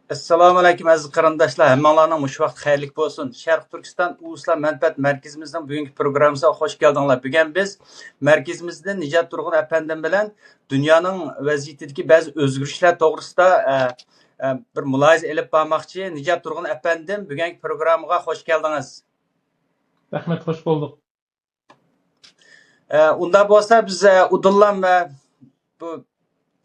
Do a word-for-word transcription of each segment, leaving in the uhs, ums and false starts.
ئەسسالامۇ ئەلەيكۇم، ئەزىز قېرىنداشلار، ھەممىڭلارنىڭ مۇشۇ ۋاقتى خەيرلىك بولسۇن. شەرقىي تۈركىستان ئۇلۇسلار مەنپەئەت مەركىزىمىزنىڭ بۈگۈنكى پروگراممىسىغا خوش كەلدىڭلار. بۈگۈن بىز مەركىزىمىزدىن نىجات تۇرغۇن ئەپەندىم بىلەن دۇنيانىڭ ۋەزىيىتىدىكى بەزى ئۆزگىرىشلەر توغرىسىدا، ئە، ئە، بىر مۇلاھىزە ئېلىپ بارماقچى. نىجات تۇرغۇن ئەپەندىم، بۈگۈنكى پروگراممىغا خوش كەلدىڭىز. رەھمەت، خوش بولدۇق. ئە، ئۇنداق بولسا بىز، ئە، ئۇدۇللام، ئە، بۇ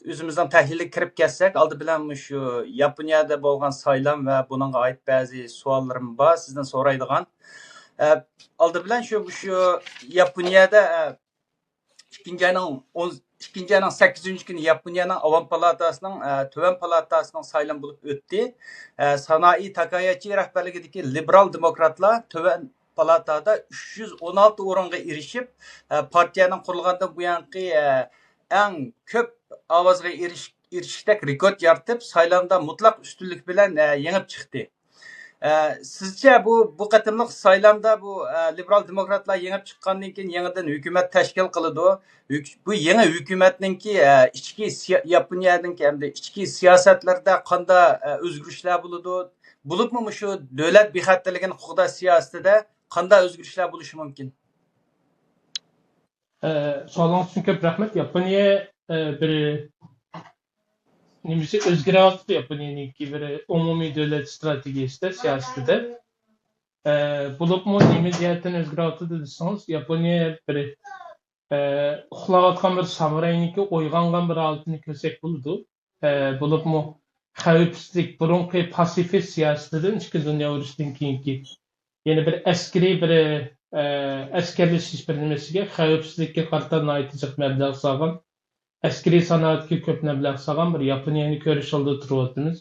ئۆزىمىزنىڭ تەھلىلىگە كىرىپ كەتسەك، ئالدى بىلەن مۇشۇ ياپونىيەدە بولغان سايلام ۋە بۇنىڭغا ئائىت بەزى سوئاللىرىم بار سىزدىن سورايدىغان. ئە، ئالدى بىلەن شۇ، مۇشۇ ياپونىيەدە، ئە، ئىككىنچى ئاينىڭ ئون، ئىككىنچى ئاينىڭ سەككىزىنچى كۈنى ياپونىيەنىڭ ئاۋام پالاتاسىنىڭ، ئە، تۆۋەن پالاتاسىنىڭ سايلىمى بولۇپ ئۆتتى. ئە، سانائى تاكاياچى رەھبەرلىكىدىكى لىبېرال دېموكراتلار تۆۋەن پالاتا ئۈچ يۈز ئون ئالتە ئورۇنغا ئېرىشىپ، ئە، پارتىيەنىڭ قۇرۇلغاندىن بۇيانقى، ئە، ئەڭ كۆپ ئاۋازغا ئېرىش-، ئېرىشىشتەك رېكورت يارىتىپ، سايلامدا مۇتلەق ئۈستۈنلۈك بىلەن، ئە، يېڭىپ چىقتى. ئە، سىزچە بۇ، بۇ قېتىملىق سايلامدا بۇ، ئە، لىبېرال دېموكراتلار يېڭىپ چىققاندىن كېيىن يېڭىدىن ھۆكۈمەت تەشكىل قىلىدۇ. ھۆك-، بۇ يېڭى ھۆكۈمەتنىڭكى، ئە، ئىچكى سىيا-، ياپونىيەنىڭكى ھەمدە ئىچكى سىياسەتلەردە قانداق، ئە، ئۆزگىرىشلەر بولىدۇ؟ بولۇپمۇ مۇشۇ دۆلەت بىخەتەرلىكىنى قوغداش سىياسىتىدە قانداق ئۆزگىرىشلەر بولۇشى مۇمكىن؟ ئە، سوئالىڭىز ئۈچۈن كۆپ رەھمەت. ياپونىيە، ئە، بىر نېمىسى ئۆزگىرىۋاتىدۇ، ياپونىيەنىڭكى بىر ئومۇمىي دۆلەت ئىستراتېگىيەسىدە، سىياسىتىدە. ئە، بولۇپمۇ نېمە جەھەتتىن ئۆزگىرىۋاتىدۇ دېسىڭىز، ياپونىيە بىر، ئە، ئۇخلاۋاتقان بىر سامۇراينىڭكى ئويغانغان بىر ھالىتىنى كۆرسەك بولىدۇ. ئە، بولۇپمۇ خەۋپسىزلىك، بۇرۇنقى پاسىفىست سىياسىتىدىن ئىككىنچى دۇنيا ئۇرۇشىدىن كېيىنكى يەنە بىر ئەسكىرىي بىر، ئە، ئەسكەرلىشىش بىر نېمىسىگە، خەۋپسىزلىككە قارىتا ناھايىتى جىق مەبلەغ سالغان، ئەسكىرىي سانائەتكە كۆپ مەبلەغ سالغان بىر ياپونىيەنى كۆرۈش ئالدىدا تۇرۇۋاتىمىز.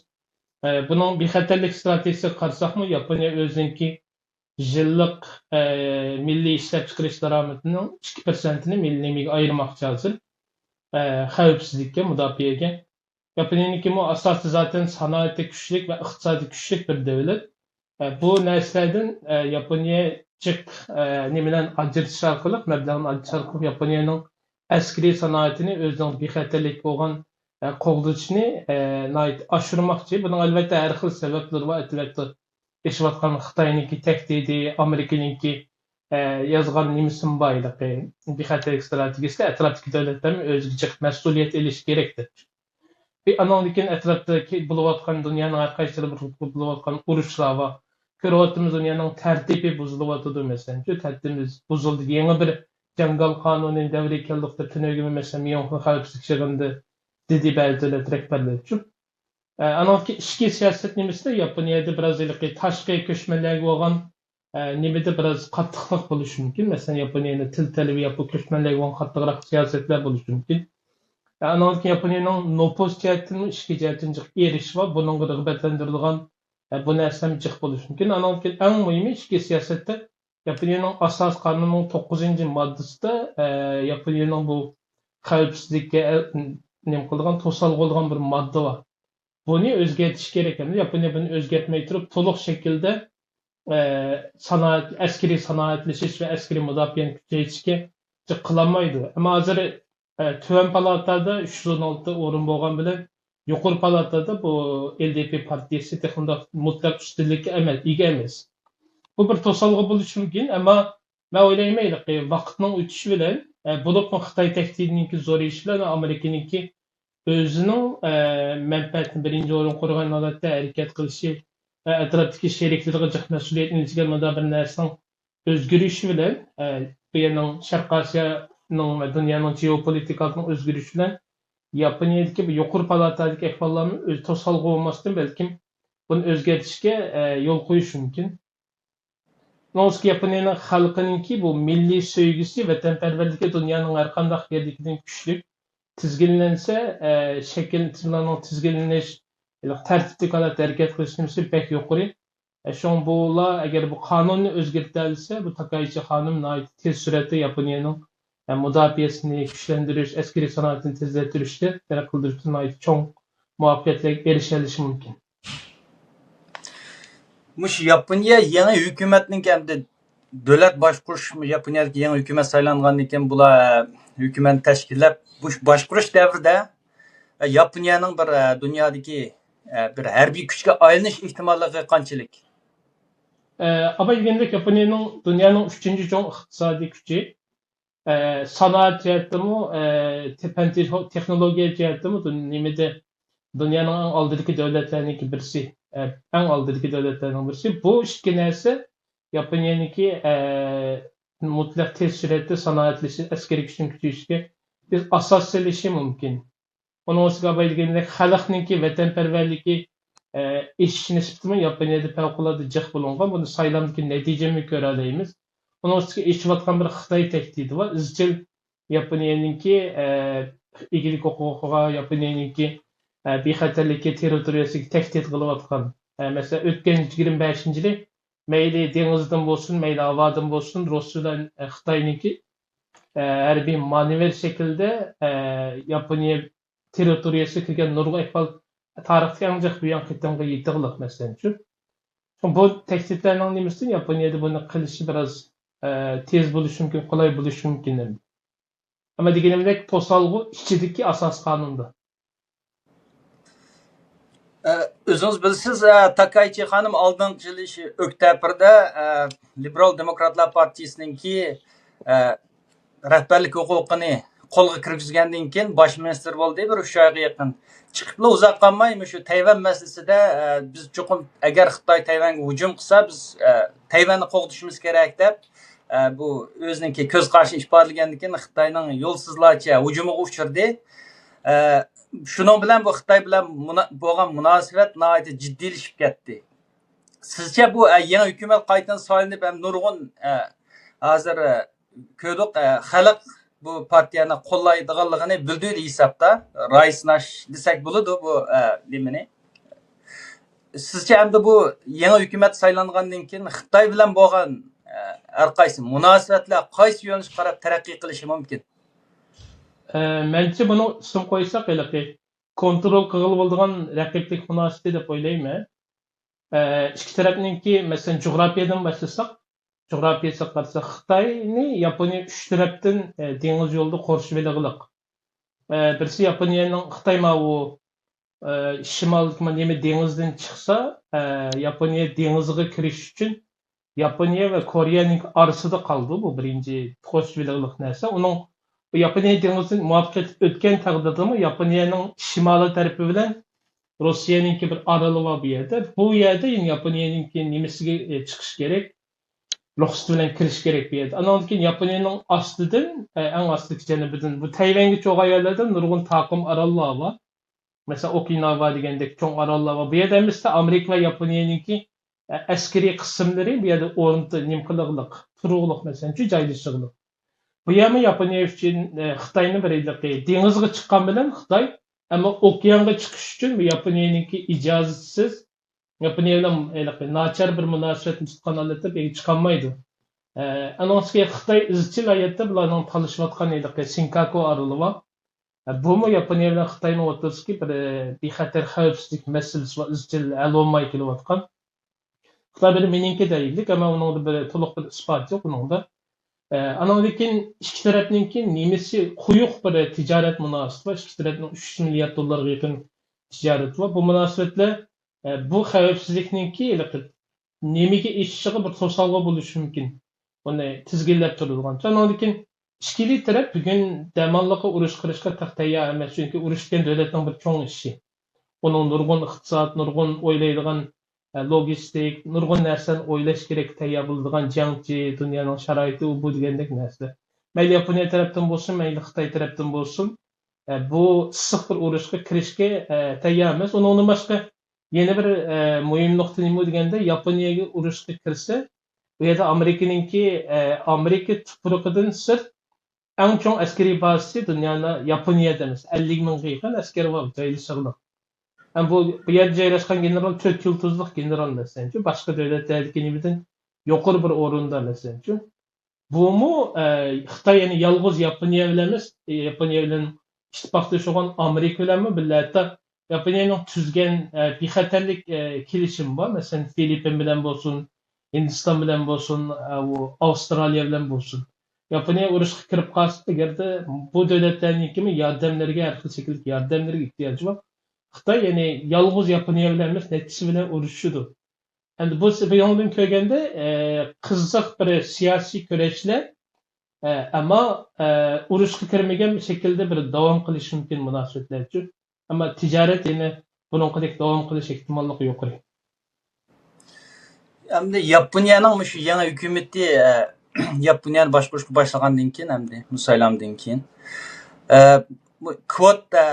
ئە، بۇنىڭ بىخەتەرلىك ئىستراتېگىيەسىگە قارىساقمۇ، ياپونىيە ئۆزىنىڭكى يىللىق، ئە، مىللىي ئىشلەپچىقىرىش دارامىتىنىڭ ئىككى پىرسەنتىنى مىللىي نېمىگە ئايرىماقچى ھازىر. ئە، خەۋپسىزلىككە، مۇداپىئەگە. ياپونىيەنىڭكىمۇ ئاساسى زاتەن سانائىتى كۈچلۈك ۋە ئىقتىسادى كۈچلۈك بىر دۆلەت. ئە، بۇ نەرسىلەردىن، ئە، ياپونىيە جىق، ئە، نېمىلەرنى ئاجرىتىش ئارقىلىق، مەبلەغنى ئاجرىتىش ئارقىلىق ياپونىيەنىڭ ئەسكىرىي سانائىتىنى ئۆزىنىڭ بىخەتەرلىك بولغان، ئە، قوغدىشىنى، ئە، ناھايىتى ئاشۇرماقچى. بۇنىڭ ئەلۋەتتە ھەر خىل سەۋەبلىرى بار. ئەتىۋەتتە ئېشىۋاتقان خىتاينىڭكى تەھدىتى، ئامېرىكىنىڭكى، ئە، يازغان نېمىسىمۇ بار ھېلىقى بىخەتەرلىك ئىستراتېگىيەسىدە ئەتراپتىكى دۆلەتلەرمۇ ئۆزىگە جىق مەسئۇلىيەت ئېلىشى كېرەك دەپ. بى-، ئانىڭدىن كېيىن ئەتراپتا كى-، بولۇۋاتقان، دۇنيانىڭ ھەر قايسى بىر بولۇۋاتقان ئۇرۇشلار بار. كۆرۈۋاتىمىز، دۇنيانىڭ تەرتىپى بۇزۇلۇۋاتىدۇ، مەسىلەن، شۇ تەرتىپىمىز بۇزۇلدى. يېڭى بىر جاڭگال قانۇنى دەۋرىگە كەلدۇق دەپ تۈنۈگۈنمۇ، مەسىلەن، ميۇنخېن خەۋپسىزلىك يىغىنىدا دېدى بەزى دۆلەت رەھبەرلىرى. شۇ، ئە، ئانىڭدىن كېيىن ئىچكى سىياسەت نېمىسىدە ياپونىيەدە بىراز ھېلىقى تاشقى كۆچمەنلەرگە بولغان، ئە، نېمىدە بىراز قاتتىقلىق بولۇشى مۇمكىن. مەسىلەن، ياپونىيەنىڭ تىل تەلىپى ياپون كۆچمەنلەرگە بولغان قاتتىقراق سىياسەتلەر بولۇشى مۇمكىن. ئانىڭدىن كېيىن ياپونىيەنىڭ نوپۇس جەھەتتىنمۇ ئىچكى جەھەتتىن جىق ئېرىشىش بار. بۇنىڭغا رىغبەتلەندۈرىدىغان، ئە، بۇ نەرسىلەرمۇ جىق بولۇشى مۇمكىن. ئانىڭدىن كېيىن ئەڭ مۇھىمى ئىچكى سىياسەتتە ياپونىيەنىڭ ئاساسىي قانۇنىنىڭ توققۇزىنچى ماددىسىدا، ئە، ياپونىيەنىڭ بۇ خەۋپسىزلىككە، ئە، نېمە قىلىدىغان، توسالغۇ بولىدىغان بىر ماددا بار. بۇنى ئۆزگەرتىش كېرەك. ئەمدى ياپونىيە بۇنى ئۆزگەرتمەي تۇرۇپ، تولۇق شەكىلدە، ئە، سانائەت، ئەسكىرىي سانائەتلىشىش ۋە ئەسكىرىي مۇداپىئەنى كۈچەيتىشكە جىق قىلالمايدۇ. ئەمما ھازىر، ئە، تۆۋەن پالاتادا ئۈچ يۈز ئون ئالتە ئورۇن بولغان بىلەن، يۇقىرى پالاتادا بۇ ئېل دى پى پارتىيەسى تېخى مۇنداق مۇتلەق ئۈستۈنلۈككە ئەمەس، ئىگە ئەمەس. بۇ بىر توسالغۇ بولۇشى مۇمكىن، ئەمما مەن ئويلايمەن، ھېلىقى ۋاقىتنىڭ ئۆتۈشى بىلەن، ئە، بولۇپمۇ خىتاي تەھدىتىنىڭكى زورىيىشى بىلەن ئامېرىكىنىڭكى ئۆزىنىڭ، ئە، مەنپەئەتىنى بىرىنچى ئورۇن قويغان ھالەتتە ھەرىكەت قىلىشى ۋە ئەتراپتىكى شېرىكلىرىغا جىق مەسئۇلىيەتنى ئېلىشى دېگەن مۇنداق بىر نەرسىنىڭ ئۆزگىرىشى بىلەن، ئە، بۇ يەرنىڭ شەرقىي ئاسىيانىڭ ۋە دۇنيانىڭ جېئوپولىتىكاسىنىڭ ئۆزگىرىشى بىلەن ياپونىيەدىكى بۇ يۇقىرى پالاتادىكى ئەھۋاللارمۇ ئۆز توسالغۇ بولماستىن، بەلكىم بۇنى ئۆزگەرتىشكە، ئە، يول قويۇشى مۇمكىن. شۇنىڭ ئۈستىگە ياپونىيەنىڭ خەلقىنىڭكى بۇ مىللىي سۆيگۈسى، ۋەتەنپەرۋەرلىكى دۇنيانىڭ ھەر قانداق يېرىدىكىدىن كۈچلۈك. تىزگىنلەنسە، ئە، شەكىل، تىزگىنلەنگەن تىزگىنلىنىش، تەرتىپلىك ھالەتتە ھەرىكەت قىلىش نېمىسى بەك يۇقىرى. ئە، شۇڭا بۇلار ئەگەر بۇ قانۇننى ئۆزگەرتەلىسە، بۇ تاكايچى خانىم ناھايىتى تېز سۈرئەتتە ياپونىيەنىڭ، ئە، مۇداپىئەسىنى كۈچلەندۈرۈش، ئەسكىرىي سانائىتىنى تېزلەتتۈرۈشتە، تەرەققىي قىلدۇرۇشتا ناھايىتى چوڭ مۇۋەپپەقىيەتلەرگە ئېرىشەلىشى مۇمكىن. مۇشۇ ياپونىيە يېڭى ھۆكۈمەتنىڭكى ئەمدى دۆلەت باشقۇرۇش، ياپونىيەدىكى يېڭى ھۆكۈمەت سايلانغاندىن كېيىن بۇلار ھۆكۈمەتنى تەشكىللەپ، بۇ باشقۇرۇش دەۋرىدە ياپونىيەنىڭ بىر دۇنيادىكى ئە، بىر ھەربىي كۈچكە ئايلىنىش ئېھتىماللىقى قانچىلىك؟ ئە، ئاباي دېگەندەك، ياپونىيەنىڭ دۇنيانىڭ ئۈچىنچى چوڭ ئىقتىسادىي كۈچى. ئە، سانائەت جەھەتتىمۇ، ئە، تې-، پەن تېخ-، تېخنولوگىيە جەھەتتىمۇ دۇن-، نېمىدە، دۇنيانىڭ ئەڭ ئالدىدىكى دۆلەتلەرنىڭكى بىرسى، ئە، ئەڭ ئالدىدىكى دۆلەتلەرنىڭ بىرسى. بۇ ئىككى نەرسە ياپونىيەنىڭكى، ئە، مۇتلەق تېز سۈرئەتتە سانائەتلىشىش، ئەسكىرىي كۈچنى كۈچەيتىشكە بىز ئاساس سېلىشى مۇمكىن. ئۇنىڭ ئۈستىگە ئاباي دېگەندەك خەلقنىڭكى ۋەتەنپەرۋەرلىكى، ئە، ئېشىش نىسبىتىمۇ ياپونىيەدە پەۋقۇلئاددە جىق بولۇنغان. بۇنى سايلامدىكى نەتىجىمۇ كۆرەلەيمىز. ئۇنىڭ ئۈستىگە ئېشىۋاتقان بىر خىتاي تەھدىتى بار. ئىزچىل ياپونىيەنىڭكى، ئە، ئىگىلىك ھوقۇقىغا، ياپونىيەنىڭكى، ئە، بىخەتەرلىكى تېررىتورىيەسىگە تەھدىت قىلىۋاتقان. ئە، مەسىلەن، ئۆتكەن يىگىرمە بەشىنچى يىلى مەيلى دېڭىزدىن بولسۇن، مەيلى ھاۋادىن بولسۇن، رۇسىيە بىلەن، ئە، خىتاينىڭكى، ئە، ھەربىي مانېۋىر شەكلىدە، ئە، ياپونىيە تېررىتورىيەسىگە كىرگەن نۇرغۇن ئەھۋال تارىختىكى ئەڭ جىق بۇيان قېتىمقى يېتىقلىق، مەسىلەنچۇ. بۇ تەھدىتلەرنىڭ نېمىسىدىن ياپونىيەدە بۇنى قىلىشى بىراز، ئە، تېز بولۇشى مۇمكىن، قولاي بولۇشى مۇمكىن. ئەمما دېگىنىمدەك، توسالغۇ ئىچىدىكى ئاساسىي قانۇندا. ئە، ئۆزىڭىز بىلىسىز، ئە، تاكايچى خانىم ئالدىنقى يىلى شۇ ئۆكتەبىردە، ئە، لىبېرال دېموكراتلار پارتىيىسىنىڭكى، ئە، رەھبەرلىك ھوقۇقىنى قولغا كىرگۈزگەندىن كېيىن باش مىنىستىر بولدى، بىر ئۈچ ئايغا يېقىن. چىقىپلا ئۇزاق قالماي، مۇشۇ تەيۋەن مەسىلىسىدە، ئە، بىز چوقۇم، ئەگەر خىتاي تەيۋەنگە ھۇجۇم قىلسا، بىز، ئە، تەيۋەننى قوغدىشىمىز كېرەك، دەپ، ئە، بۇ ئۆزىنىڭكى كۆز قارىشىنى ئىپادىلىگەندىن كېيىن خىتاينىڭ يولسىزلارچە ھۇجۇمىغا ئۇچرىدى. ئە، شۇنىڭ بىلەن بۇ خىتاي بىلەن مۇنا-، بولغان مۇناسىۋەت ناھايىتى جىددىيلىشىپ كەتتى. سىزچە بۇ، ئە، يېڭى ھۆكۈمەت قايتىدىن سايلىنىپ ھەم نۇرغۇن، ئە، ھازىر، ئە، كۆردۇق، ئە، خەلق بۇ پارتىيەنى قوللايدىغانلىقىنى بىلدۈردى ھېسابتا. راي سىناش دېسەك بولىدۇ بۇ، ئە، نېمىنى. سىزچە ئەمدى بۇ يېڭى ھۆكۈمەت سايلانغاندىن كېيىن خىتاي بىلەن بولغان، ئە، ھەر قايسى مۇناسىۋەتلەر قايسى يۆنىلىشكە قاراپ تەرەققىي قىلىشى مۇمكىن؟ ئە، مەنچە بۇنىڭ ئىسىم قويساق ھېلىقى كونترول قىلغىلى بولىدىغان رەقىبلىك مۇناسىۋىتى دەپ ئويلايمەن. ئە، ئىككى تەرەپنىڭكى، مەسىلەن، جۇغراپىيەدىن باشلىساق، جۇغراپىيەسىگە قارىساق، خىتاينى ياپونىيە ئۈچ تەرەپتىن، ئە، دېڭىز يولىدا قورشىۋېلىغلىق. ئە، بىرسى ياپونىيەنىڭ خىتاي ماۋۇ، ئە، شىمالدىكى نېمە دېڭىزدىن چىقسا، ئە، ياپونىيە دېڭىزىغا كىرىش ئۈچۈن ياپونىيە ۋە كورېيەنىڭ ئارىسىدا قالىدۇ. بۇ بىرىنچى قورشىۋېلىغلىق نەرسە. ئۇنىڭ بۇ ياپونىيە دېڭىزىدىن مۇۋەپپەقىيەتلىك ئۆتكەن تەقدىردىمۇ ياپونىيەنىڭ شىمالىي تەرىپى بىلەن روسىيەنىڭكى بىر ئارىلى بار بۇ يەردە. بۇ يەردە يەنە ياپونىيەنىڭكى نېمىسىگە، ئە، چىقىش كېرەك، رۇخسىتى بىلەن كىرىش كېرەك بۇ يەردە. ئانىڭدىن كېيىن ياپونىيەنىڭ ئاستىدىن، ئە، ئەڭ ئاستىدىكى جەنۇبىدىن بۇ تەيۋەنگىچە بولغان يەرلەردە نۇرغۇن تاقىم ئاراللار بار. مەسىلەن، ئوكىناۋا دېگەندەك چوڭ ئاراللار بار. بۇ يەردە ھەممىسى ئامېرىكا ۋە ياپونىيەنىڭكى، ئە، ئەسكىرىي قىسىملىرى بۇ يەردە ئورنىدا نېمە قىلىغلىق، تۇرۇغلۇق، مەسىلەنچۇ، جايلىشىغلىق. بۇ يەرمۇ ياپونىيە ئۈچۈن، ئە، خىتاينىڭ بىر ھېلىقى دېڭىزغا چىققان بىلەن خىتاي، ئەمما ئوكيانغا چىقىش ئۈچۈن بۇ ياپونىيەنىڭكى ئىجازىتىسىز، ياپونىيە بىلەن ھېلىقى ناچار بىر مۇناسىۋەتنى تۇتقان ھالەتتە بۇ يەرگە چىقالمايدۇ. ئە، ئانىڭ ئۈستىگە خىتاي ئىزچىل ھالەتتە بۇلارنىڭ تالىشىۋاتقان ھېلىقى سىنكاكۇ ئارىلى بار. ئە، بۇمۇ ياپونىيە بىلەن خىتاينىڭ ئوتتۇرىسىدىكى بىر، ئە، بىخەتەر خەۋپسىزلىك مەسىلىسى بار، ئىزچىل ھەل بولماي كېلىۋاتقان. خىتاي بىر مېنىڭكى دەيدىلىك، ئەمما ئۇنىڭدا بىر تولۇق بىر ئىسپات يوق ئۇنىڭدا. ئە، ئانىڭدىن كېيىن ئىككى تەرەپنىڭكى نېمىسى قويۇق بىر تىجارەت مۇناسىۋىتى بار، ئىككى تەرەپنىڭ ئۈچ يۈز مىليارد دوللارغا يېقىن تىجارىتى بار. بۇ مۇناسىۋەتلەر، ئە، بۇ خەۋپسىزلىكنىڭكى ھېلىقى نېمىگە ئېشىشىغا بىر توسالغۇ بولۇشى مۇمكىن. بۇنى تىزگىنلەپ تۇرىدىغان. شۇنىڭدىن كېيىن ئىككىلى تەرەپ بۈگۈن دەماللىققا ئۇرۇش قىلىشقا تەق تەييار ئەمەس، چۈنكى ئۇرۇش دېگەن دۆلەتنىڭ بىر چوڭ ئىشى. ئۇنىڭ نۇرغۇن ئىقتىساد، نۇرغۇن ئويلايدىغان، ئە، لوگىستىك، نۇرغۇن نەرسىلەرنى ئويلاش كېرەك، تەييار بولىدىغان جەڭچى، دۇنيانىڭ شارائىتى، ئۇ بۇ دېگەندەك نەرسىلەر. مەيلى ياپونىيە تەرەپتىن بولسۇن، مەيلى خىتاي تەرەپتىن بولسۇن، ئە، بۇ ئىسسىق بىر ئۇرۇشقا كىرىشكە، ئە، تەييار ئەمەس. ئۇنىڭدىن باشقا يەنە بىر، ئە، مۇھىم نۇقتا نېمە دېگەندە، ياپونىيەگە ئۇرۇشقا كىرسە، بۇ يەردە ئامېرىكىنىڭكى، ئە، ئامېرىكا تۇپرىقىدىن سىرت ئەڭ چوڭ ئەسكىرىي بازىسى دۇنيادا ياپونىيەدە ئەمەس، ئەللىك مىڭغا يېقىن ئەسكەر بار، جايلىشىغلىق. ھەم بۇ، بۇ يەردە جايلاشقان گېنېرال تۆت يۇلتۇزلۇق گېنېرال، مەسىلەنچۇ، باشقا دۆلەتلەردىكى نېمىدىن يۇقىرى بىر ئورۇندا، مەسىلەنچۇ. بۇمۇ، ئە، خىتاي يەنە يالغۇز ياپونىيە بىلەن ئەمەس، ياپونىيە بىلەن ئىتتىپاقدىشىدىغان ئامېرىكا بىلەنمۇ بىللە، ھەتتا ياپونىيەنىڭ تۈزگەن، ئە، بىخەتەرلىك، ئە، كېلىشىمى بار. مەسىلەن، فىلىپپىن بىلەن بولسۇن، ھىندىستان بىلەن بولسۇن، ئە، ئۇ ئاۋسترالىيە بىلەن بولسۇن. ياپونىيە ئۇرۇشقا كىرىپ قالسا، ئەگەردە بۇ دۆلەتلەرنىڭكىمۇ ياردەملىرىگە، ھەر خىل شەكىلدىكى ياردەملىرىگە ئېھتىياجى بار. خىتاي يەنى يالغۇز ياپونىيە بىلەن ئەمەس، نەچچىسى بىلەن ئۇرۇشىدۇ. ئەمدى بۇ بۇ يەردىن كۆرگەندە، ئە، قىزىق بىر سىياسىي كۈرەشلەر، ئە، ئەمما، ئە، ئۇرۇشقا كىرمىگەن شەكىلدە بىر داۋام قىلىشى مۇمكىن مۇناسىۋەتلەرچۇ. ئەمما تىجارەت يەنە بۇرۇنقىدەك داۋام قىلىش ئېھتىماللىقى يۇقىرى. ئەمدى ياپونىيەنىڭ مۇشۇ يېڭى ھۆكۈمىتى، ئە، ياپونىيەنى باشقۇرۇشقا باشلىغاندىن كېيىن، ئەمدى بۇ سايلامدىن كېيىن، ئە، بۇ كۋوتا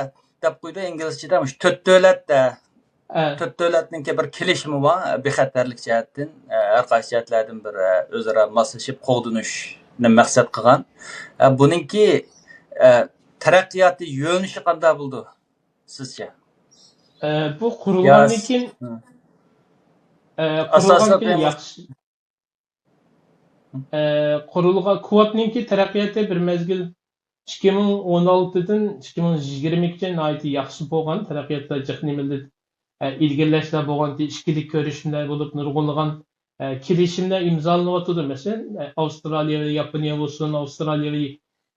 دەپ قويىدۇ ئىنگلىزچىدە، مۇشۇ تۆت دۆلەت، ئە، ئە. تۆت دۆلەتنىڭكى بىر كېلىشىمى بار، بىخەتەرلىك جەھەتتىن، ئە، ھەر قايسى جەھەتلەردىن بىر، ئە، ئۆزئارا ماسلىشىپ قوغدىنىشنى مەقسەت قىلغان. ئە، بۇنىڭكى، ئە، تەرەققىياتى يۆنىلىشى قانداق بولىدۇ سىزچە؟ ئە، بۇ قۇرۇلغاندىن كېيىن، ئە، قۇرۇلغاندىن كېيىن ياخشى. ئە، قۇرۇلغان كۋوتنىڭكى تەرەققىياتى بىر مەزگىل ئىككى مىڭ ئون ئالتىدىن ئىككى مىڭ يىگىرمىگىچە ناھايىتى ياخشى بولغان، تەرەققىياتتا جىق نېمىلەر، ئە، ئىلگىرىلەشلەر بولغان، ئىككىلىك كۆرۈشمىلەر بولۇپ، نۇرغۇنلىغان، ئە، كېلىشىملەر ئىمزالىنىۋاتىدۇ. مەسىلەن، ئە، ئاۋسترالىيە ۋە ياپونىيە بولسۇن، ئاۋسترالىيە ۋە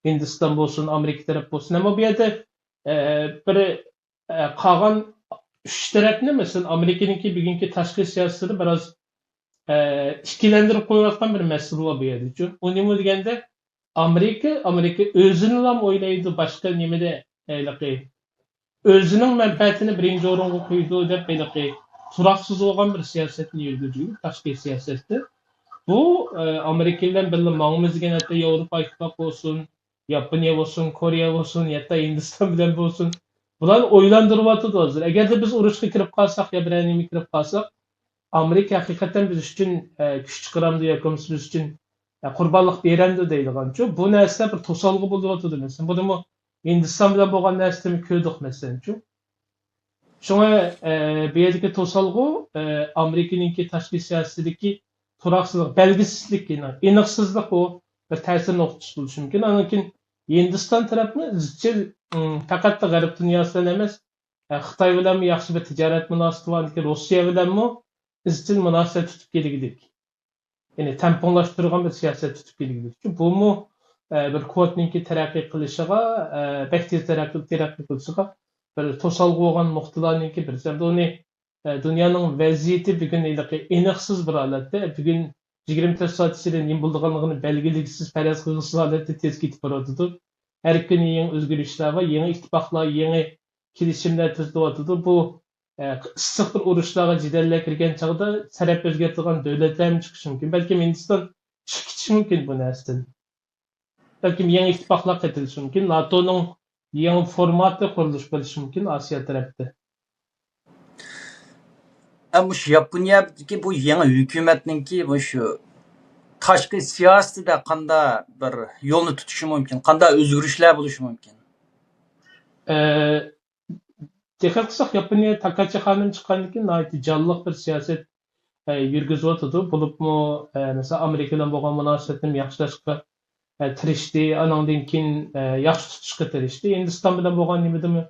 ھىندىستان بولسۇن، ئامېرىكا تەرەپ بولسۇن. ئەمما بۇ يەردە، ئە، بىر، ئە، قالغان ئۈچ تەرەپنى، مەسىلەن، ئامېرىكىنىڭكى بۈگۈنكى تاشقى سىياسىتىدە بىراز، ئە، ئىككىلەندۈرۈپ قويۇۋاتقان بىر مەسىلە بار بۇ يەردىچۇ. ئۇ نېمە دېگەندە، ئامېرىكا، ئامېرىكا ئۆزىنىلا ئويلايدۇ، باشقا نېمىدە، ھېلىقى ئۆزىنىڭ مەنپەئەتىنى بىرىنچى ئورۇنغا قويىدۇ دەپ، ھېلىقى تۇراقسىز بولغان بىر سىياسەتنى يۈرگۈزىدۇ، تاشقى سىياسەتتە. بۇ، ئە، ئامېرىكا بىلەن بىللە ماڭىمىز دېگەن، ھەتتا ياۋروپا ئىتتىپاقى بولسۇن، ياپونىيە بولسۇن، كورېيە بولسۇن، ھەتتا ھىندىستان بىلەن بولسۇن، بۇلارنى ئويلاندۇرۇۋاتىدۇ ھازىر. ئەگەردە بىز ئۇرۇشقا كىرىپ قالساق يا بىرەر نېمە كىرىپ قالساق، ئامېرىكا ھەقىقەتەن بىز ئۈچۈن، ئە، كۈچ چىقىرامدۇ ياكى بولمىسا بىز ئۈچۈن، ئە، قۇربانلىق بېرەمدۇ دەيدىغانچۇ. بۇ نەرسىلەر بىر توسالغۇ بولۇۋاتىدۇ مەسىلەن. بۇنىمۇ ھىندىستان بىلەن بولغان نەرسىدىمۇ كۆردۇق مەسىلەنچۇ. شۇڭا، ئە، بۇ يەردىكى توسالغۇ، ئە، ئامېرىكىنىڭكى تاشقى سىياسىتىدىكى تۇراقسىزلىق، بەلگىسىزلىك، يەنى ئېنىقسىزلىق، ئۇ بىر تەسىر نۇقتىسى بولۇشى مۇمكىن. ئاندىن كېيىن ھىندىستان تەرەپمۇ ئىزچىل، ئىم، پەقەتلا غەرب دۇنياسى بىلەن ئەمەس، ئە، خىتاي بىلەنمۇ ياخشى بىر تىجارەت مۇناسىۋىتى بار، ئاندىن كېيىن روسىيە بىلەنمۇ ئىزچىل مۇناسىۋەت تۇتۇپ كېلىگۈدەك. يەنى تەڭپۇڭلاشتۇرغان بىر سىياسەت تۇتۇپ كېلىگۈدەك. بۇمۇ، ئە، بىر كۋوتنىڭكى تەرەققىي قىلىشىغا، ئە، بەك تېز تەرەققىي، تەرەققىي قىلىشىغا بىر توسالغۇ بولغان نۇقتىلارنىڭكى بىرسى. ئەمدى ئۇنى، ئە، دۇنيانىڭ ۋەزىيىتى بۈگۈن ھېلىقى ئېنىقسىز بىر ھالەتتە، بۈگۈن يىگىرمە تۆت سائەت ئىچىدە نېمە بولىدىغانلىقىنى بەلگىلىگۈسىز، پەرەز قىلغۇسىز ھالەتتە تېز كېتىپ بارىۋاتىدۇ. ھەر كۈنى يېڭى ئۆزگىرىشلەر بار، يېڭى ئىتتىپاقلار، يېڭى كېلىشىملەر تۈزۈلۈۋاتىدۇ. بۇ، ئە، ئىسسىق بىر ئۇرۇشلارغا، جېدەللەرگە كىرگەن چاغدا تەرەپ ئۆزگەرتىدىغان دۆلەتلەرمۇ چىقىشى مۇمكىن. بەلكىم ھىندىستان چىقىپ كېتىشى مۇمكىن بۇ نەرسىدىن. بەلكىم يېڭى ئىتتىپاقلار قېتىلىشى مۇمكىن. ناتونىڭ يېڭى فورماتى قۇرۇلۇش بولۇشى مۇمكىن ئاسىيا تەرەپتە. ئە، مۇشۇ ياپونىيەدىكى بۇ يېڭى ھۆكۈمەتنىڭكى مۇشۇ تاشقى سىياسىتىدە قانداق بىر يولنى تۇتۇشى مۇمكىن؟ قانداق ئۆزگىرىشلەر بولۇشى مۇمكىن؟ ئە، دىققەت قىلساق، ياپونىيە تاكاچى خانىم چىققاندىن كېيىن ناھايىتى جانلىق بىر سىياسەت، ئە، يۈرگۈزۈۋاتىدۇ. بولۇپمۇ، ئە، مەسىلەن، ئامېرىكا بىلەن بولغان مۇناسىۋەتنى ياخشىلاشقا، ئە، تىرىشتى. ئانىڭدىن كېيىن، ئە، ياخشى تۇتۇشقا تىرىشتى. ھىندىستان بىلەن بولغان نېمىدىمۇ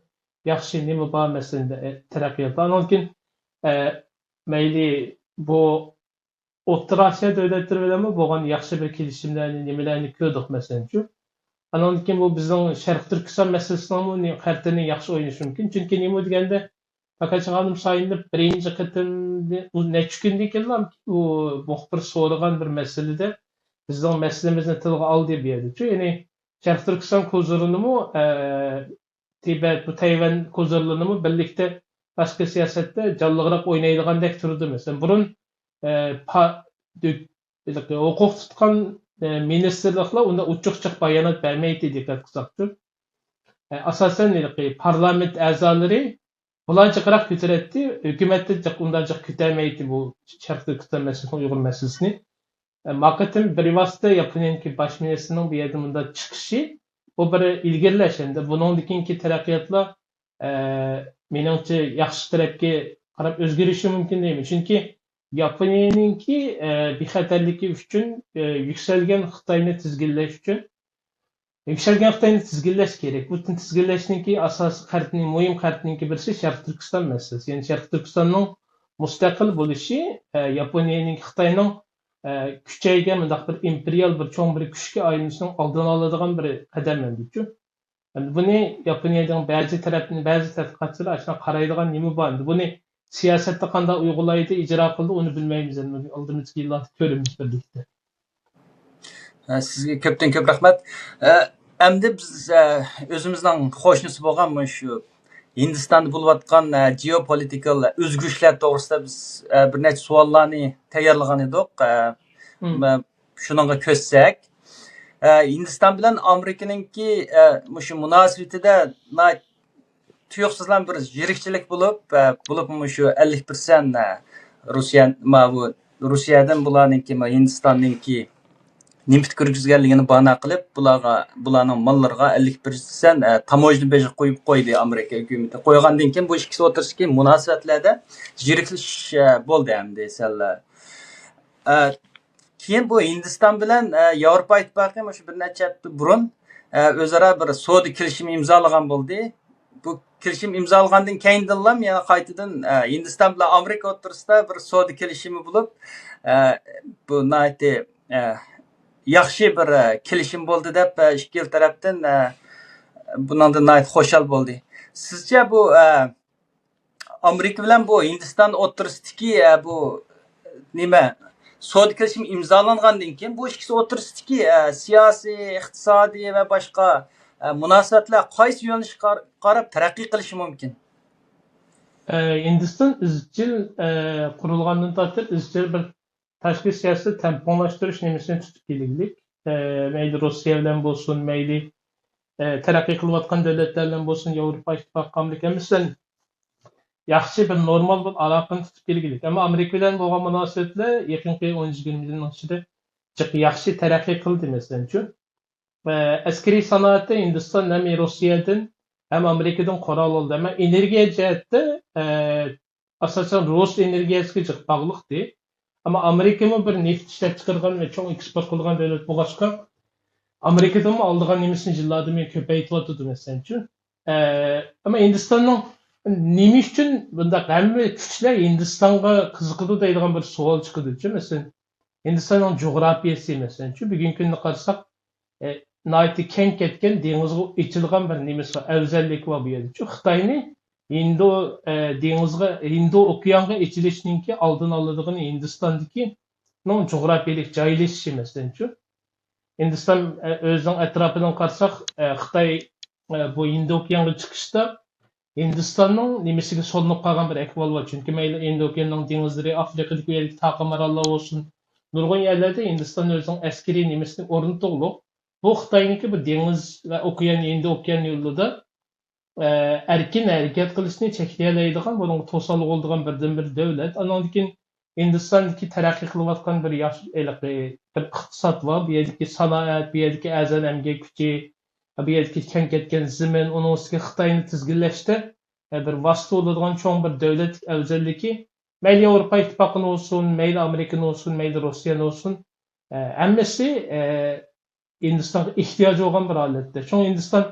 ياخشى نېمە بار، مەسىلەن، ئە، تەرەققىيات. ئانىڭدىن كېيىن، ئە، مەيلى بۇ ئوتتۇرا ئاسىيا دۆلەتلىرى بىلەنمۇ بولغان ياخشى بىر كېلىشىملەرنى، نېمىلەرنى كۆردۇق، مەسىلەنچۇ. ئانىڭدىن كېيىن بۇ بىزنىڭ شەرقىي تۈركىستان مەسىلىسىنىڭمۇ نى-، خەرىتىنى ياخشى ئوينىشى مۇمكىن. چۈنكى نېمە دېگەندە، پاكاچى خانىم سايلىنىپ بىرىنچى قېتىم، ئۇ نەچچە كۈندىن كېيىنلا ئۇ مۇخبىر سورىغان بىر مەسىلىدە بىزنىڭ مەسىلىمىزنى تىلغا ئالدى بۇ يەردىچۇ. يەنى شەرقىي تۈركىستان كوزىرىنىمۇ، ئە، تىبەت، بۇ تەيۋەن كوزىرلىرىنىمۇ بىرلىكتە تاشقى سىياسەتتە جانلىقراق ئوينايدىغاندەك تۇرىدۇ. مەسىلەن، بۇرۇن، ئە، پا-، دۆ-، ھېلىقى ھوقۇق تۇتقان، ئە، مىنىستىرلىقلار ئۇنداق ئوچۇق-ئوچۇق بايانات بەرمەيتتى، دىققەت قىلساقچۇ. ئە، ئاساسەن، ھېلىقى پارلامېنت ئەزالىرى بۇلار جىقراق كۆتۈرەتتى، ھۆكۈمەتتە جىق، ئۇنداق جىق كۆتەرمەيتتى بۇ شەرقىي تۈركىستان مەسىلىسى، ئۇيغۇر مەسىلىسىنى. ئە، ما قېتىم بىۋاسىتە ياپونىيەنىڭكى باش مىنىستىرىنىڭ بۇ يەردە مۇنداق چىقىشى، بۇ بىر ئىلگىرىلەش ئەمدى. بۇنىڭدىن كېيىنكى تەرەققىياتلار، ئە، مېنىڭچە ياخشى تەرەپكە قاراپ ئۆزگىرىشى مۇمكىن دەيمەن. چۈنكى ياپونىيەنىڭكى، ئە، بىخەتەرلىكى ئۈچۈن، ئە، يۈكسەلگەن خىتاينى تىزگىنلەش ئۈچۈن، يۈكسەلگەن خىتاينى تىزگىنلەش كېرەك. بۇ تىزگىنلەشنىڭكى ئاساسىي خەرىتىنىڭ، مۇھىم خەرىتىنىڭكى بىرسى شەرقىي تۈركىستان مەسىلىسى. يەنى شەرقىي تۈركىستاننىڭ مۇستەقىل بولۇشى، ئە، ياپونىيەنىڭ، خىتاينىڭ، ئە، كۈچەيگەن مۇنداق بىر ئىمپېرىيال، بىر چوڭ بىر كۈچكە ئايلىنىشىنىڭ ئالدىنى ئالىدىغان بىر قەدەم مەندىچۇ. ئەمدى بۇنى ياپونىيەنىڭ بەزى تەرەپتىن، بەزى تەتقىقاتچىلار ئاشۇنداق قارايدىغان نېمە بار؟ ئەمدى بۇنى سىياسەتتە قانداق ئۇيغۇنلايدۇ، ئىجرا قىلىدۇ، ئۇنى بىلمەيمىز. ئەمدى ئالدىمىزدىكى يىللاردا كۆرىمىز بىرلىكتە. ھە، سىزگە كۆپتىن كۆپ رەھمەت. ھە، ئەمدى بىز، ھە، ئۆزىمىزنىڭ قوشنىسى بولغان مۇشۇ ھىندىستاندا بولۇۋاتقان، ھە، جېئوپولىتىكال ئۆزگىرىشلەر توغرىسىدا بىز، ھە، بىر نەچچە سوئاللارنى تەييارلىغان ئىدۇق. ھە، مم. مە-، شۇنىڭغا كۆچسەك، ھە، ھىندىستان بىلەن ئامېرىكىنىڭكى، ھە، مۇشۇ مۇناسىۋىتىدە ناھايىتى تۇيۇقسىزلا بىر يىرىكچىلىك بولۇپ، ھە، بولۇپمۇ شۇ ئەللىك پىرسەنت، ھە، روسىيە، ماۋۇ روسىيەدىن بۇلارنىڭكى، ما، ھىندىستاننىڭكى نېفىت كىرگۈزگەنلىكىنى باھانە قىلىپ، بۇلارغا، بۇلارنىڭ ماللىرىغا ئەللىك پىرسەنت، ھە، تاموژنا بېجى قويۇپ قويدى ئامېرىكا ھۆكۈمىتى. قويغاندىن كېيىن بۇ ئىككىسى ئوتتۇرىسىدىكى مۇناسىۋەتلەردە يىرىكلىشىش، ھە، بولدى ئەمدى سەل. ھە، كېيىن بۇ ھىندىستان بىلەن، ھە، ياۋروپا ئىتتىپاقى مۇشۇ بىر نەچچە ھەپتە بۇرۇن، ھە، ئۆزئارا بىر سودا كېلىشىمى ئىمزالىغان بولدى. بۇ كېلىشىم ئىمزالىغاندىن كېيىندىنلا يەنە قايتىدىن، ھە، ھىندىستان بىلەن ئامېرىكا ئوتتۇرىسىدا بىر سودا كېلىشىمى بولۇپ، ھە، بۇ ناھايىتى، ھە، ياخشى بىر، ھە، كېلىشىم بولدى دەپ، ھە، ئىككىلا تەرەپتىن، ھە، بۇنىڭدىن ناھايىتى خۇشال بولدى. سىزچە بۇ، ھە، ئامېرىكا بىلەن بۇ ھىندىستان ئوتتۇرىسىدىكى، ھە، بۇ نېمە، سودا كېلىشىمى ئىمزالانغاندىن كېيىن بۇ ئىككىسى ئوتتۇرىسىدىكى، ھە، سىياسىي، ئىقتىسادىي ۋە باشقا، ھە، مۇناسىۋەتلەر قايسى يۆنىلىشكە قار-، قاراپ تەرەققىي قىلىشى مۇمكىن؟ ئە، ھىندىستان ئىزچىل، ئە، قۇرۇلغاندىن تارتىپ ئىزچىل بىر تاشقى سىياسىتى تەڭپۇڭلاشتۇرۇش نېمىسىنى تۇتۇپ كېلىگلىك. ئە، مەيلى روسىيە بىلەن بولسۇن، مەيلى، ئە، تەرەققىي قىلىۋاتقان دۆلەتلەر بىلەن بولسۇن، ياۋروپا ئىتتىپاقى، ئامېرىكا ھەممىسى بىلەن ياخشى بىر نورمال بىر ئالاقىنى تۇتۇپ كېلگىلىك. ئەمما ئامېرىكا بىلەن بولغان مۇناسىۋەتلەر يېقىنقى ئون يىگىرمە يىلنىڭ ئىچىدە جىق ياخشى تەرەققىي قىلدى، مەسىلەنچۇ. ئە، ئەسكىرىي سانائەتتە ھىندىستان ھەم روسىيەدىن، ھەم ئامېرىكىدىن قورال ئالدى. ئەمما ئېنېرگىيە جەھەتتە، ئە، ئاساسەن رۇس ئېنېرگىيەسىگە جىق باغلىقتى. ئەمما ئامېرىكىمۇ بىر نېفىت ئىشلەپچىقىرىدىغان ۋە چوڭ ئېكسپورت قىلىدىغان دۆلەت بولغاچقا، ئامېرىكىدىنمۇ ئالىدىغان نېمىسىنى يىللاردىن بۇيان كۆپەيتىۋاتىدۇ، مەسىلەنچۇ. ئە، ئەمما ھىندىستاننىڭ نېمە ئۈچۈن بۇنداق ھەممە كۈچلەر ھىندىستانغا قىزىقىدۇ دەيدىغان بىر سوئال چىقىدۇچۇ، مەسىلەن، ھىندىستاننىڭ جۇغراپىيەسى، مەسىلەنچۇ، بۈگۈنكى كۈندە قارىساق، ئە، ناھايىتى كەڭ كەتكەن، دېڭىزغا ئېچىلغان بىر نېمىسى بار، ئەۋزەللىكى بار بۇ يەردىچۇ. خىتاينى ھىندى، ئە، دېڭىزغا، ھىندى ئوكيانغا ئېچىلىشنىڭكى ئالدىنى ئالىدىغىنى ھىندىستاندىكىنىڭ جۇغراپىيەلىك جايلىشىشى، مەسىلەنچۇ. ھىندىستان، ئە، ئۆزىنىڭ ئەتراپىدىن قارىساق، ئە، خىتاي، ئە، بۇ ھىندى ئوكيانغا چىقىشتا ھىندىستاننىڭ نېمىسىگە سولىنىپ قالغان بىر ئەھۋال بار. چۈنكى مەيلى ھىندى ئوكياننىڭ دېڭىزلىرى، ئافرىقىدىكى بۇ يەردىكى تاقا ماراللار بولسۇن، نۇرغۇن يەرلەردە ھىندىستان ئۆزىنىڭ ئەسكىرىي نېمىسىنى ئورنىتىغلۇق. بۇ خىتاينىڭكى بۇ دېڭىز ۋە ئوكيان، ھىندى ئوكيان يولىدا، ئە، ئەركىن ھەرىكەت قىلىشنى چەكلىيەلەيدىغان، بۇنىڭغا توسالغۇ بولىدىغان بىردىنبىر دۆلەت. ئانىڭدىن كېيىن ھىندىستاندىكى تەرەققىي قىلىۋاتقان بىر ياخشى، ھېلىقى بىر ئىقتىساد بار، بۇ يەردىكى سانائەت، بۇ يەردىكى ئەرزان ئەمگەك كۈچى، بۇ يەردىكى كەڭ كەتكەن زېمىن، ئۇنىڭ ئۈستىگە خىتاينى تىزگىنلەشتە، ئە، بىر ۋاسىتە بولىدىغان چوڭ بىر دۆلەتلىك ئەۋزەللىكى، مەيلى ياۋروپا ئىتتىپاقىنى بولسۇن، مەيلى ئامېرىكىنى بولسۇن، مەيلى روسىيەنى بولسۇن، ئە، ھەممىسى، ئە، ھىندىستانغا ئېھتىياجى بولغان بىر ھالەتتە. شۇڭا ھىندىستان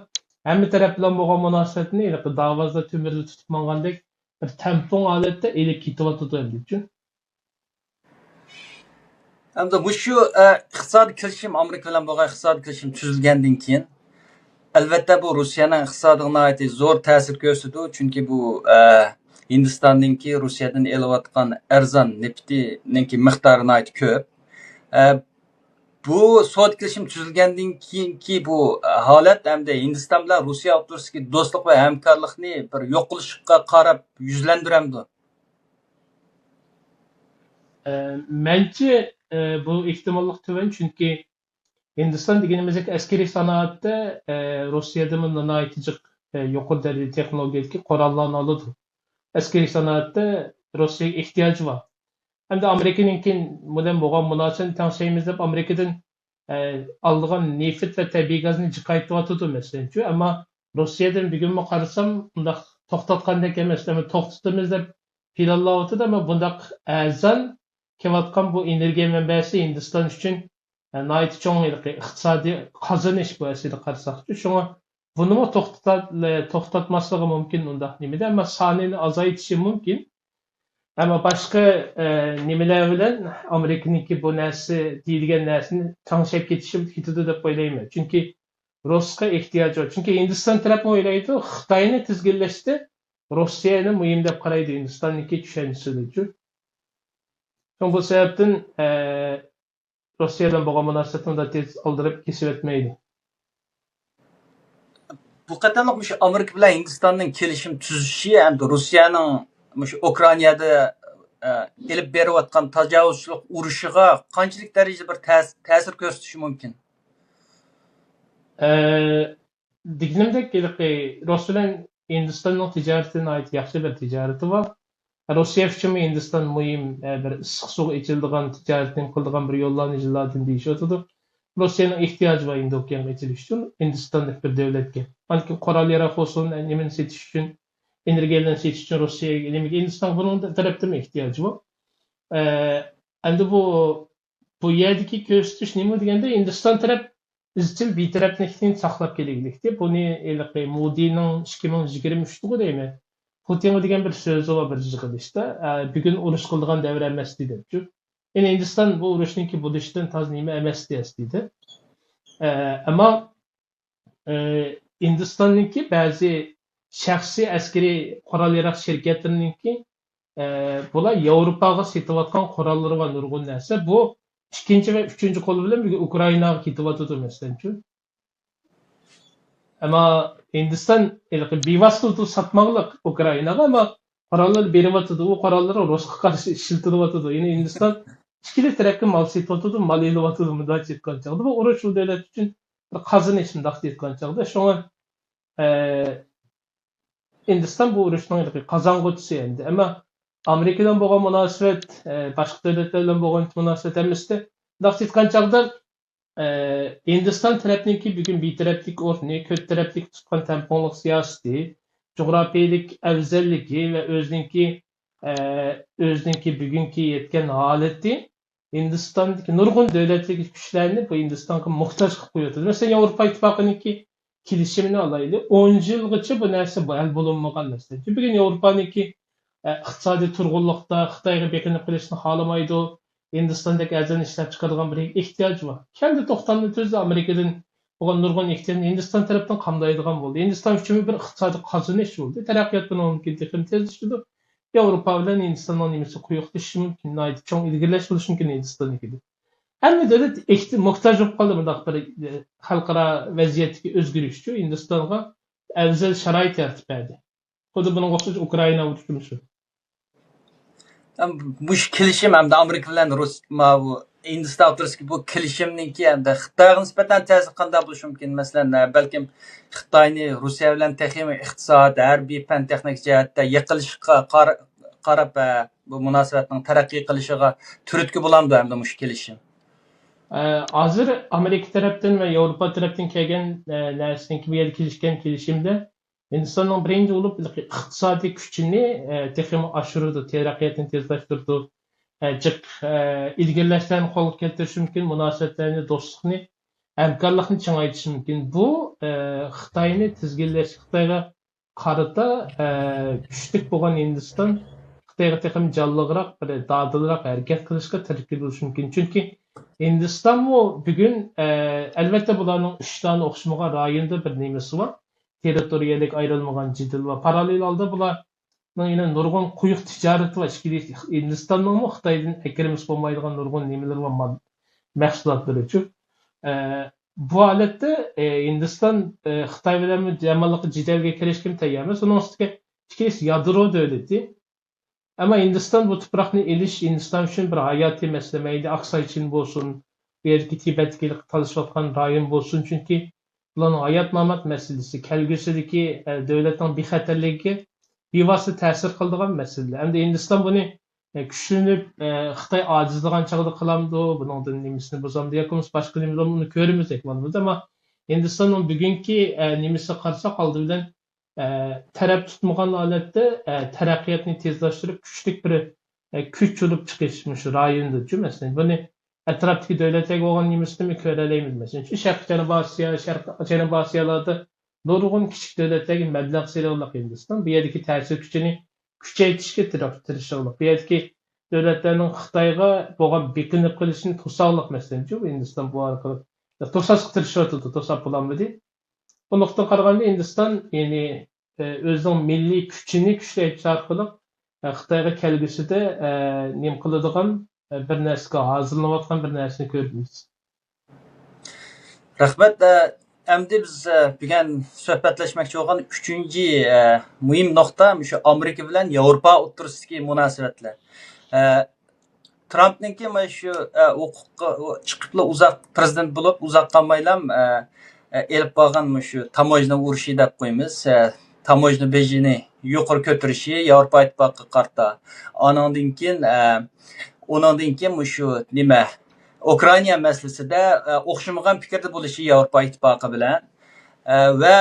ھەممە تەرەپ بىلەن بولغان مۇناسىۋەتنى ھېلىقى داۋازدا تۆمۈرنى تۇتۇپ ماڭغاندەك بىر تەڭپۇڭ ھالەتتە ئېلىپ كېتىۋاتىدۇ ئەمدىچۇ. ئەمدى مۇشۇ، ئە، ئىقتىسادىي كېلىشىم، ئامېرىكا بىلەن بولغان ئىقتىسادىي كېلىشىم تۈزۈلگەندىن كېيىن، ئەلۋەتتە، بۇ روسىيەنىڭ ئىقتىسادىغا ناھايىتى زور تەسىر كۆرسىتىدۇ. چۈنكى بۇ، ئە، ھىندىستاننىڭكى روسىيەدىن ئېلىۋاتقان ئەرزان نېفىتىنىڭكى مىقدارى ناھايىتى كۆپ. ئە، بۇ سودا كېلىشىم تۈزۈلگەندىن كېيىنكى بۇ ھالەت ئەمدى ھىندىستان بىلەن روسىيە ئوتتۇرىسىدىكى دوستلۇق ۋە ھەمكارلىقنى بىر يوقىلىشقا قاراپ يۈزلەندۈرەمدۇ؟ ئە، مەنچە، ئە، بۇ ئېھتىماللىق تۆۋەن، چۈنكى ھىندىستان دېگىنىمىزدەك ئەسكىرىي سانائەتتە، ئە، روسىيەدىنمۇ ناھايىتى جىق، ئە، يۇقىرى دەرىجىلىك تېخنولوگىيەدىكى قوراللارنى ئالىدۇ. ئەسكىرىي سانائەتتە روسىيەگە ئېھتىياجى بار. ئەمدى ئامېرىكىنىڭكى بىلەن بولغان مۇناسىۋەتنى تەڭشەيمىز دەپ ئامېرىكىدىن، ئە، ئالىدىغان نېفىت ۋە تەبىئىي گازنى جىقايتىۋاتىدۇ، مەسىلەنچۇ. ئەمما روسىيەدىن بۈگۈنمۇ قارىسام، ئۇنداق توختاتقاندەك ئەمەس، ئەمما توختىتىمىز دەپ پىلانلاۋاتىدۇ. ئەمما بۇنداق ئەرزان كېلىۋاتقان بۇ ئېنېرگىيە مەنبەسى ھىندىستان ئۈچۈن، ئە، ناھايىتى چوڭ ھېلىقى ئىقتىسادىي قازىنىش بۇ ئەسلىدە قارىساقچۇ. شۇڭا بۇنىمۇ توختىتا-، توختاتماسلىقى مۇمكىن ئۇنداق نېمىدە، ئەمما سانىنى ئازايتىشى مۇمكىن. ئەمما باشقا، ئە، نېمىلەر بىلەن ئامېرىكىنىڭكى بۇ نەرسە دېيىلگەن نەرسىنى تەڭشەپ كېتىشى كېتىدۇ دەپ ئويلايمەن. چۈنكى رۇسقا ئېھتىياجى بار. چۈنكى ھىندىستان تەرەپمۇ ئويلايدۇ، خىتاينى تىزگىنلەشتە روسىيەنى مۇھىم دەپ قارايدۇ، ھىندىستاننىڭكى چۈشەنچىسىدىچۇ. شۇڭا بۇ سەۋەبتىن، ئە، روسىيە بىلەن بولغان مۇناسىۋەتنى ئۇنداق تېز ئالدىراپ كېسىۋەتمەيدۇ. بۇ قېتىملىق مۇشۇ ئامېرىكا بىلەن ھىندىستاننىڭ كېلىشىم تۈزۈشى ھەمدە روسىيەنىڭ مۇشۇ ئۇكرائىنادا، ئە، ئېلىپ بېرىۋاتقان تاجاۋۇزچىلىق ئۇرۇشىغا قانچىلىك دەرىجىدە بىر تەس-، تەسىر كۆرسىتىشى مۇمكىن؟ ئە، دېگىنىمدەك، ھېلىقى رۇس بىلەن ھىندىستاننىڭ تىجارىتى ناھايىتى ياخشى بىر تىجارىتى بار. رۇسىيە ئۈچۈنمۇ ھىندىستان مۇھىم، ئە، بىر ئىسسىق سۇغا ئېچىلىدىغان، تىجارەتنى قىلىدىغان بىر يوللارنى يىللاردىن دېيىشىۋاتىدۇ. رۇسىيەنىڭ ئېھتىياجى بار ھىندى ئوكيانغا ئېچىلىش ئۈچۈن، ھىندىستاندەك بىر دۆلەتكە. ئاندىن كېيىن قورال ياراغ بولسۇن، نېمىنى سېتىش ئۈچۈن، ئېنېرگىيەلەرنى سېتىش ئۈچۈن رۇسىيەگە، نېمىگە، ھىندىستان بۇنىڭ تەرەپتىنمۇ ئېھتىياجى بار. ئە، ئەمدى بۇ، بۇ يەردىكى كۆرسىتىش نېمە دېگەندە، ھىندىستان تەرەپ ئىزچىل بىتەرەپلىكنى ساقلاپ كېلىگلىكتى. بۇنى ھېلىقى مودىنىڭ ئىككى مىڭ يىگىرمە ئۈچتىغۇ دەيمەن، پۇتىنغا دېگەن بىر سۆزى بار بىر يىغىلىشتا. ئە، بۈگۈن ئۇرۇش قىلىدىغان دەۋر ئەمەستى دەپچۇ. يەنى ھىندىستان بۇ ئۇرۇشنىڭكى بولۇشىدىن تازا نېمە ئەمەستى ئەسلىدە. ئە، ئەمما، ئە، ھىندىستاننىڭكى بەزى شەخسىي ئەسكىرىي قورال ياراغ شىركەتلىرىنىڭكى، ئە، بۇلار ياۋروپاغا سېتىۋاتقان قوراللىرى بار نۇرغۇن نەرسە. بۇ ئىككىنچى ۋە ئۈچىنچى قول بىلەن بۈگۈن ئۇكرائىناغا كېتىۋاتىدۇ، مەسىلەنچۇ. ئەمما ھىندىستان ھېلىقى بىۋاسىتە ساتماقلىق ئۇكرائىناغا، ئەمما قوراللار بېرىۋاتىدۇ. ئۇ قوراللىرى رۇسقا قارشى ئىشلىتىلىۋاتىدۇ. يەنى ھىندىستان ئىككىلا تەرەپكە مال سېتىۋاتىدۇ، مال ئېلىۋاتىدۇ، مۇنداقچە ئېيتقان چاغدا. بۇ ئۇرۇش ئۇ دۆلەت ئۈچۈن بىر قازىنىش، مۇنداقچە ئېيتقان چاغدا. شۇڭا، ئە، ھىندىستان بۇ ئۇرۇشنىڭ ھېلىقى قازانغۇچىسى ئەمدى. ئەمما ئامېرىكا بىلەن بولغان مۇناسىۋەت، ئە، باشقا دۆلەتلەر بىلەن بولغان مۇناسىۋەت ھەممىسىدە، مۇنداقچە ئېيتقان چاغدا، ئە، ھىندىستان تەرەپنىڭكى بۈگۈن بىتەرەپلىك ئورنى، كۆپ تەرەپلىك تۇتقان تەڭپۇڭلۇق سىياسىتى، جۇغراپىيەلىك ئەۋزەللىكى ۋە ئۆزىنىڭكى، ئە، ئۆزىنىڭكى بۈگۈنكى يەتكەن ھالىتى ھىندىستاندىكى نۇرغۇن دۆلەتلىك كۈچلەرنى بۇ ھىندىستانغا موھتاج قىلىپ قويۇۋاتىدۇ. مەسىلەن، ياۋروپا ئىتتىپاقىنىڭكى كېلىشىمىنى ئالايلى. ئون يىلغىچە بۇ نەرسە ھەل بولۇنمىغان مەسىلە. بۈگۈن ياۋروپانىڭكى، ئە، ئىقتىسادىي تۇرغۇنلۇقتا خىتايغا بېقىنىپ قېلىشنى خالىمايدۇ. ھىندىستاندەك ئەرزان ئىشلەپ چىقىرىدىغان بىر ئېھتىياجى بار. كەلدى توختامنى تۈزدى، ئامېرىكىدىن بولغان نۇرغۇن ئېھتىياجنى ھىندىستان تەرەپتىن قامدايدىغان بولدى. ھىندىستان ئۈچۈنمۇ بىر ئىقتىسادىي قازىنىش بولدى. تەرەققىيات بۇنىڭدىن كېيىن تېخىمۇ تېزلىشىدۇ. ياۋروپا بىلەن ھىندىستاننىڭ نېمىسى قويۇقلىشىشى مۇمكىن، ناھايىتى چوڭ ئىلگىرىلەش بولۇشى مۇمكىن ھىندىستاننىڭكىدىن. ھەممە دۆلەت ئېھتى-، موھتاج بولۇپ قالدى بۇنداق بىر، ئە، خەلقئارا ۋەزىيەتتىكى ئۆزگىرىشچۇ ھىندىستانغا ئەۋزەل شارائىت يارىتىپ بەردى. خۇددى بۇنىڭغا ئوخشاش ئۇكرائىنا ئۇرۇشىمۇ شۇ. ھەم مۇشۇ كېلىشىم ھەمدە ئامېرىكا بىلەن رۇس-، ماۋۇ ھىندىستان ئوتتۇرىسىدىكى بۇ كېلىشىمنىڭكى ھەمدە خىتايغا نىسبەتەن تەسىرى قانداق بولۇشى مۇمكىن؟ مەسىلەن، بەلكىم خىتاينى رۇسىيە بىلەن تېخىمۇ ئىقتىساد، ھەربىي، پەن تېخنىكا جەھەتتە يېقىنلىشىشقا قار-، قاراپ، بۇ مۇناسىۋەتنىڭ تەرەققىي قىلىشىغا تۈرتكە بولامدۇ ئەمدى مۇشۇ كېلىشىم؟ ئە، ھازىر ئامېرىكا تەرەپتىن ۋە ياۋروپا تەرەپتىن كەلگەن، ئە، نەرسىنىڭكى بۇ يەردە كېلىشكەن كېلىشىمدە ھىندىستاننىڭ بىرىنچى بولۇپ ئىقتىسادىي كۈچىنى، ئە، تېخىمۇ ئاشۇرىدۇ، تەرەققىياتنى تېزلەشتۈرىدۇ، ئە، جىق، ئە، ئىلگىرىلەشلەرنى قولغا كەلتۈرۈشى مۇمكىن، مۇناسىۋەتلەرنى، دوستلۇقنى، ھەمكارلىقنى چىڭايتىشى مۇمكىن. بۇ، ئە، خىتاينى تىزگىنلەش، خىتايغا قارىتا، ئە، كۈچلۈك بولغان ھىندىستان خىتايغا تېخىمۇ جانلىقراق، بىر دادىلراق ھەرىكەت قىلىشقا تۈرتكە بولۇشى مۇمكىن. چۈنكى ھىندىستانمۇ بۈگۈن، ئە، ئەلۋەتتە، بۇلارنىڭ ئۈچ دانە ئوخشىمىغان رايوندا بىر نېمىسى بار. تېررىتورىيەلىك ئايرىلمىغان جېدىل بار. پاراللېل ھالدا بۇلارنىڭ يەنە نۇرغۇن قويۇق تىجارىتى بار. ئىچكىرى ھىندىستاننىڭمۇ خىتايدىن ئەكىرمىسە بولمايدىغان نۇرغۇن نېمىلىرى بار، مال-، مەھسۇلاتلىرىچۇ. ئە، بۇ ھالەتتە، ئە، ھىندىستان، ئە، خىتاي بىلەن جاماللىق جېدەلگە كىرىشكىمۇ تەييار ئەمەس. ئۇنىڭ ئۈستىگە ئىككىلىسى يادرو دۆلىتى. ئەمما ھىندىستان بۇ تۇپراقنى ئېلىش ھىندىستان ئۈچۈن بىر ھاياتىي مەسىلە. مەيلى ئاقساي چىن بولسۇن، بۇ يەردىكى تىبەتتىكى تالىشىۋاتقان رايون بولسۇن، چۈنكى بۇلارنىڭ ھايات-مامات مەسىلىسى، كەلگۈسىدىكى، ئە، دۆلەتنىڭ بىخەتەرلىكىگە بىۋاسىتە تەسىر قىلىدىغان مەسىلىلەر. ئەمدى ھىندىستان بۇنى، ئە، كۈچلىنىپ، ئە، خىتاي ئاجىزلىغان چاغدا قىلامدۇ، بۇنىڭدىن نېمىسىنى بۇزامدۇ ياكى بولمىسا باشقا نېمىلەرنى ئۇنى كۆرىمىز، ئەھۋالىمىزدا. ئەمما ھىندىستاننىڭ بۈگۈنكى، ئە، نېمىسىگە قارىساق، ئالدى بىلەن ئە، تەرەپ تۇتمىغان ھالەتتە، ئە، تەرەققىياتنى تېزلەشتۈرۈپ، كۈچلۈك بىر، ئە، كۈچ بولۇپ چىقىش مۇشۇ رايوندىچۇ، مەسىلەن، بۇنى ئەتراپتىكى دۆلەتلەرگە بولغان نېمىسىنىمۇ كۆرەلەيمىز. مەسىلەن، شۇ شەرقىي جەنۇبىي ئاسىيا، شەرقىي جەنۇبىي ئاسىيالاردا نۇرغۇن كىچىك دۆلەتلەرگە مەبلەغ سېلىۋالغان ھىندىستان بۇ يەردىكى تەسىر كۈچىنى كۈچەيتىشكە تىرىشىۋالغان. بۇ يەردىكى دۆلەتلەرنىڭ خىتايغا بولغان بېقىنىپ قېلىشىنى توساقلىق، مەسىلەنچۇ، بۇ ھىندىستان بۇ ئارقىلىق توساشقا تىرىشىۋاتىدۇ، توساپ بولالمىدى. بۇ نۇقتىدىن قارىغاندا، ھىندىستان، يەنى، ئۆزىنىڭ مىللىي كۈچىنى كۈچەيتىش ئارقىلىق، خىتايغا كەلگۈسىدە، نېمە قىلىدىغان، بىر نەرسىگە ھازىرلىنىۋاتقان بىر نەرسىنى كۆردىمىز. رەھمەت. ئەمدى بىز بۈگۈن سۆھبەتلەشمەكچى بولغان ئۈچىنچى مۇھىم نۇقتا مۇشۇ ئامېرىكا بىلەن ياۋروپا ئوتتۇرىسىدىكى مۇناسىۋەتلەر. ترامپنىڭكى مانا شۇ ھوقۇققا چىقىپلا ئۇزاق، پرېزىدېنت بولۇپ ئۇزاق قالمايلا ئېلىپ بارغان مۇشۇ تاموژنا ئۇرۇشى دەپ قويىمىز، تاموژنا بېجىنى يۇقىرى كۆتۈرۈشى ياۋروپا ئىتتىپاقىغا قارىتا. ئانىڭدىن كېيىن، ئۇنىڭدىن كېيىن مۇشۇ نېمە، ئۇكرائىنا مەسىلىسىدە ئوخشىمىغان پىكىردە بولۇشى ياۋروپا ئىتتىپاقى بىلەن. ۋە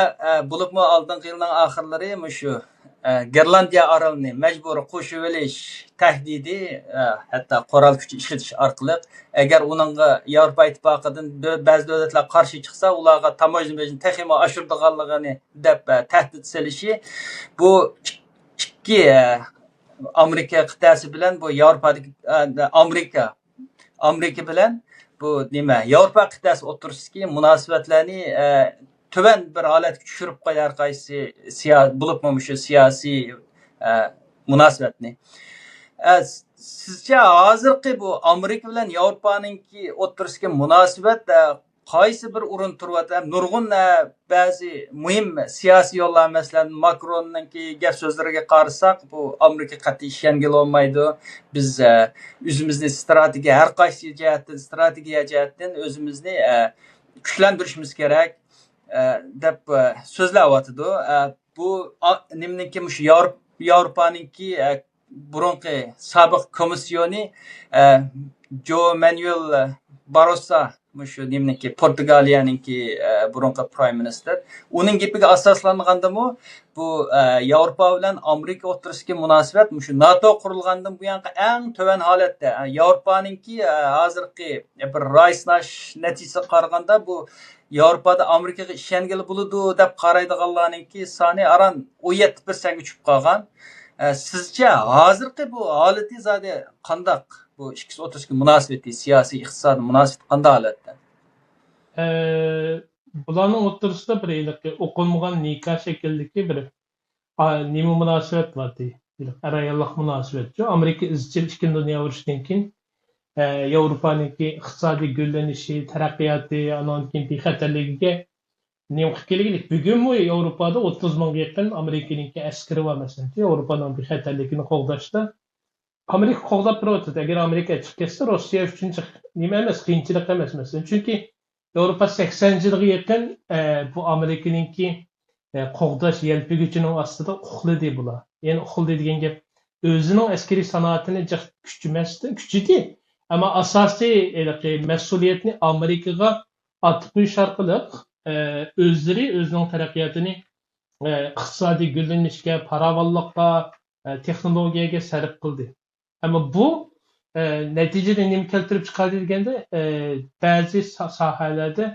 بولۇپمۇ ئالدىنقى يىلنىڭ ئاخىرلىرى مۇشۇ گىرلاندىيە ئارىلىنى مەجبۇرىي قوشۇۋېلىش تەھدىتى، ھەتتا قورال كۈچى ئىشلىتىش ئارقىلىق، ئەگەر ئۇنىڭغا ياۋروپا ئىتتىپاقىدىن بەزى دۆلەتلەر قارشى چىقسا، ئۇلارغا تاموژنا بېجىنى تېخىمۇ ئاشۇرىدىغانلىقىنى دەپ تەھدىت سېلىشى، بۇ ئىككى ئامېرىكا قىتئەسى بىلەن بۇ ياۋروپادىكى، ئامېرىكا ئامېرىكا بىلەن بۇ نېمە، ياۋروپا قىتئەسى ئوتتۇرىسىدىكى مۇناسىۋەتلەرنى تۆۋەن بىر ھالەتكە چۈشۈرۈپ قويدى ھەر قايسى سىيا-، بولۇپمۇ مۇشۇ سىياسىي مۇناسىۋەتنى. سىزچە ھازىرقى بۇ ئامېرىكا بىلەن ياۋروپانىڭكى ئوتتۇرىسىدىكى مۇناسىۋەت قايسى بىر ئورۇن تۇرۇۋاتىدۇ؟ نۇرغۇن بەزى مۇھىم سىياسىي يوللار، مەسىلەن، ماكروننىڭكى گەپ سۆزلىرىگە قارىساق، بۇ ئامېرىكا قەتئىي ئىشەنگىلى بولمايدۇ. بىز ئۆزىمىزنى ستراتېگىيە، ھەر قايسى جەھەتتىن، ستراتېگىيە جەھەتتىن ئۆزىمىزنى كۈچلەندۈرۈشىمىز كېرەك، دەپ سۆزلەۋاتىدۇ. بۇ نېمىنىڭكى، مۇشۇ ياۋروپ-، ياۋروپانىڭكى بۇرۇنقى سابىق كومىسسىيونى، ئە، جو مانۇئېل باروسا، مۇشۇ نېمىنىڭكى، پورتۇگالىيەنىڭكى، ئە، بۇرۇنقى پرايم مىنىستىر. ئۇنىڭ گېپىگە ئاساسلانغاندىمۇ، بۇ، ئە، ياۋروپا بىلەن ئامېرىكا ئوتتۇرىسىدىكى مۇناسىۋەت مۇشۇ ناتو قۇرۇلغاندىن بۇيانقى ئەڭ تۆۋەن ھالەتتە. ئە، ياۋروپانىڭكى، ئە، ھازىرقى بىر راي سىناش نەتىجىسىگە قارىغاندا، بۇ ياۋروپادا ئامېرىكىغا ئىشەنگىلى بولىدۇ دەپ قارايدىغانلارنىڭكى سانى ئاران ئون يەتتە پىرسەنتكە چۈشۈپ قالغان. ئە، سىزچە ھازىرقى بۇ ھالىتى زادى قانداق؟ بۇ ئىككىسى ئوتتۇرىسىدىكى مۇناسىۋىتى، سىياسىي، ئىقتىسادىي مۇناسىۋىتى قانداق ھالەتتە؟ ئە، بۇلارنىڭ ئوتتۇرىسىدا بىر ھېلىقى ئوقۇلمىغان نىكاھ شەكلىدىكى بىر، ئا، نېمە مۇناسىۋەت بار دەي. ھېلىقى ئەر-ئاياللىق مۇناسىۋەتچۇ. ئامېرىكا ئىزچىل ئىككىنچى دۇنيا ئۇرۇشىدىن كېيىن، ئە، ياۋروپانىڭكى ئىقتىسادىي گۈللىنىشى، تەرەققىياتى، ئانىڭدىن كېيىن بىخەتەرلىكىگە نېمە قىلىپ كېلىگىلىك؟ بۈگۈنمۇ ياۋروپادا ئوتتۇز مىڭغا يېقىن ئامېرىكىنىڭكى ئەسكىرى بار، مەسىلەن، ياۋروپانىڭ بىخەتەرلىكىنى قوغداشتا ئامېرىكا قوغداپ تۇرۇۋاتىدۇ. ئەگەر ئامېرىكا چىقىپ كەتسە، روسىيە ئۈچۈن چىق-، نېمە ئەمەس، قىيىنچىلىق ئەمەس، مەسىلەن. چۈنكى ياۋروپا سەكسەن يىلغا يېقىن، ئە، بۇ ئامېرىكىنىڭكى، ئە، قوغداش يەلپۈگۈچىنىڭ ئاستىدا ئۇخلىدى بۇلار. يەنى ئۇخلىدى دېگەن گەپ، ئۆزىنىڭ ئەسكىرىي سانائىتىنى جىق كۈچىمەستىن كۈچىدى. ئەمما ئاساسىي ھېلىقى مەسئۇلىيەتنى ئامېرىكىغا ئارتىپ قويۇش ئارقىلىق، ئە، ئۆزلىرى ئۆزىنىڭ تەرەققىياتىنى، ئە، ئىقتىسادىي گۈللىنىشكە، پاراۋانلىققا، ئە، تېخنولوگىيەگە سەرپ قىلدى. ئەمما بۇ، ئە، نەتىجىدە نېمە كەلتۈرۈپ چىقاردى دېگەندە، ئە، بەزى سا-، ساھەلەردە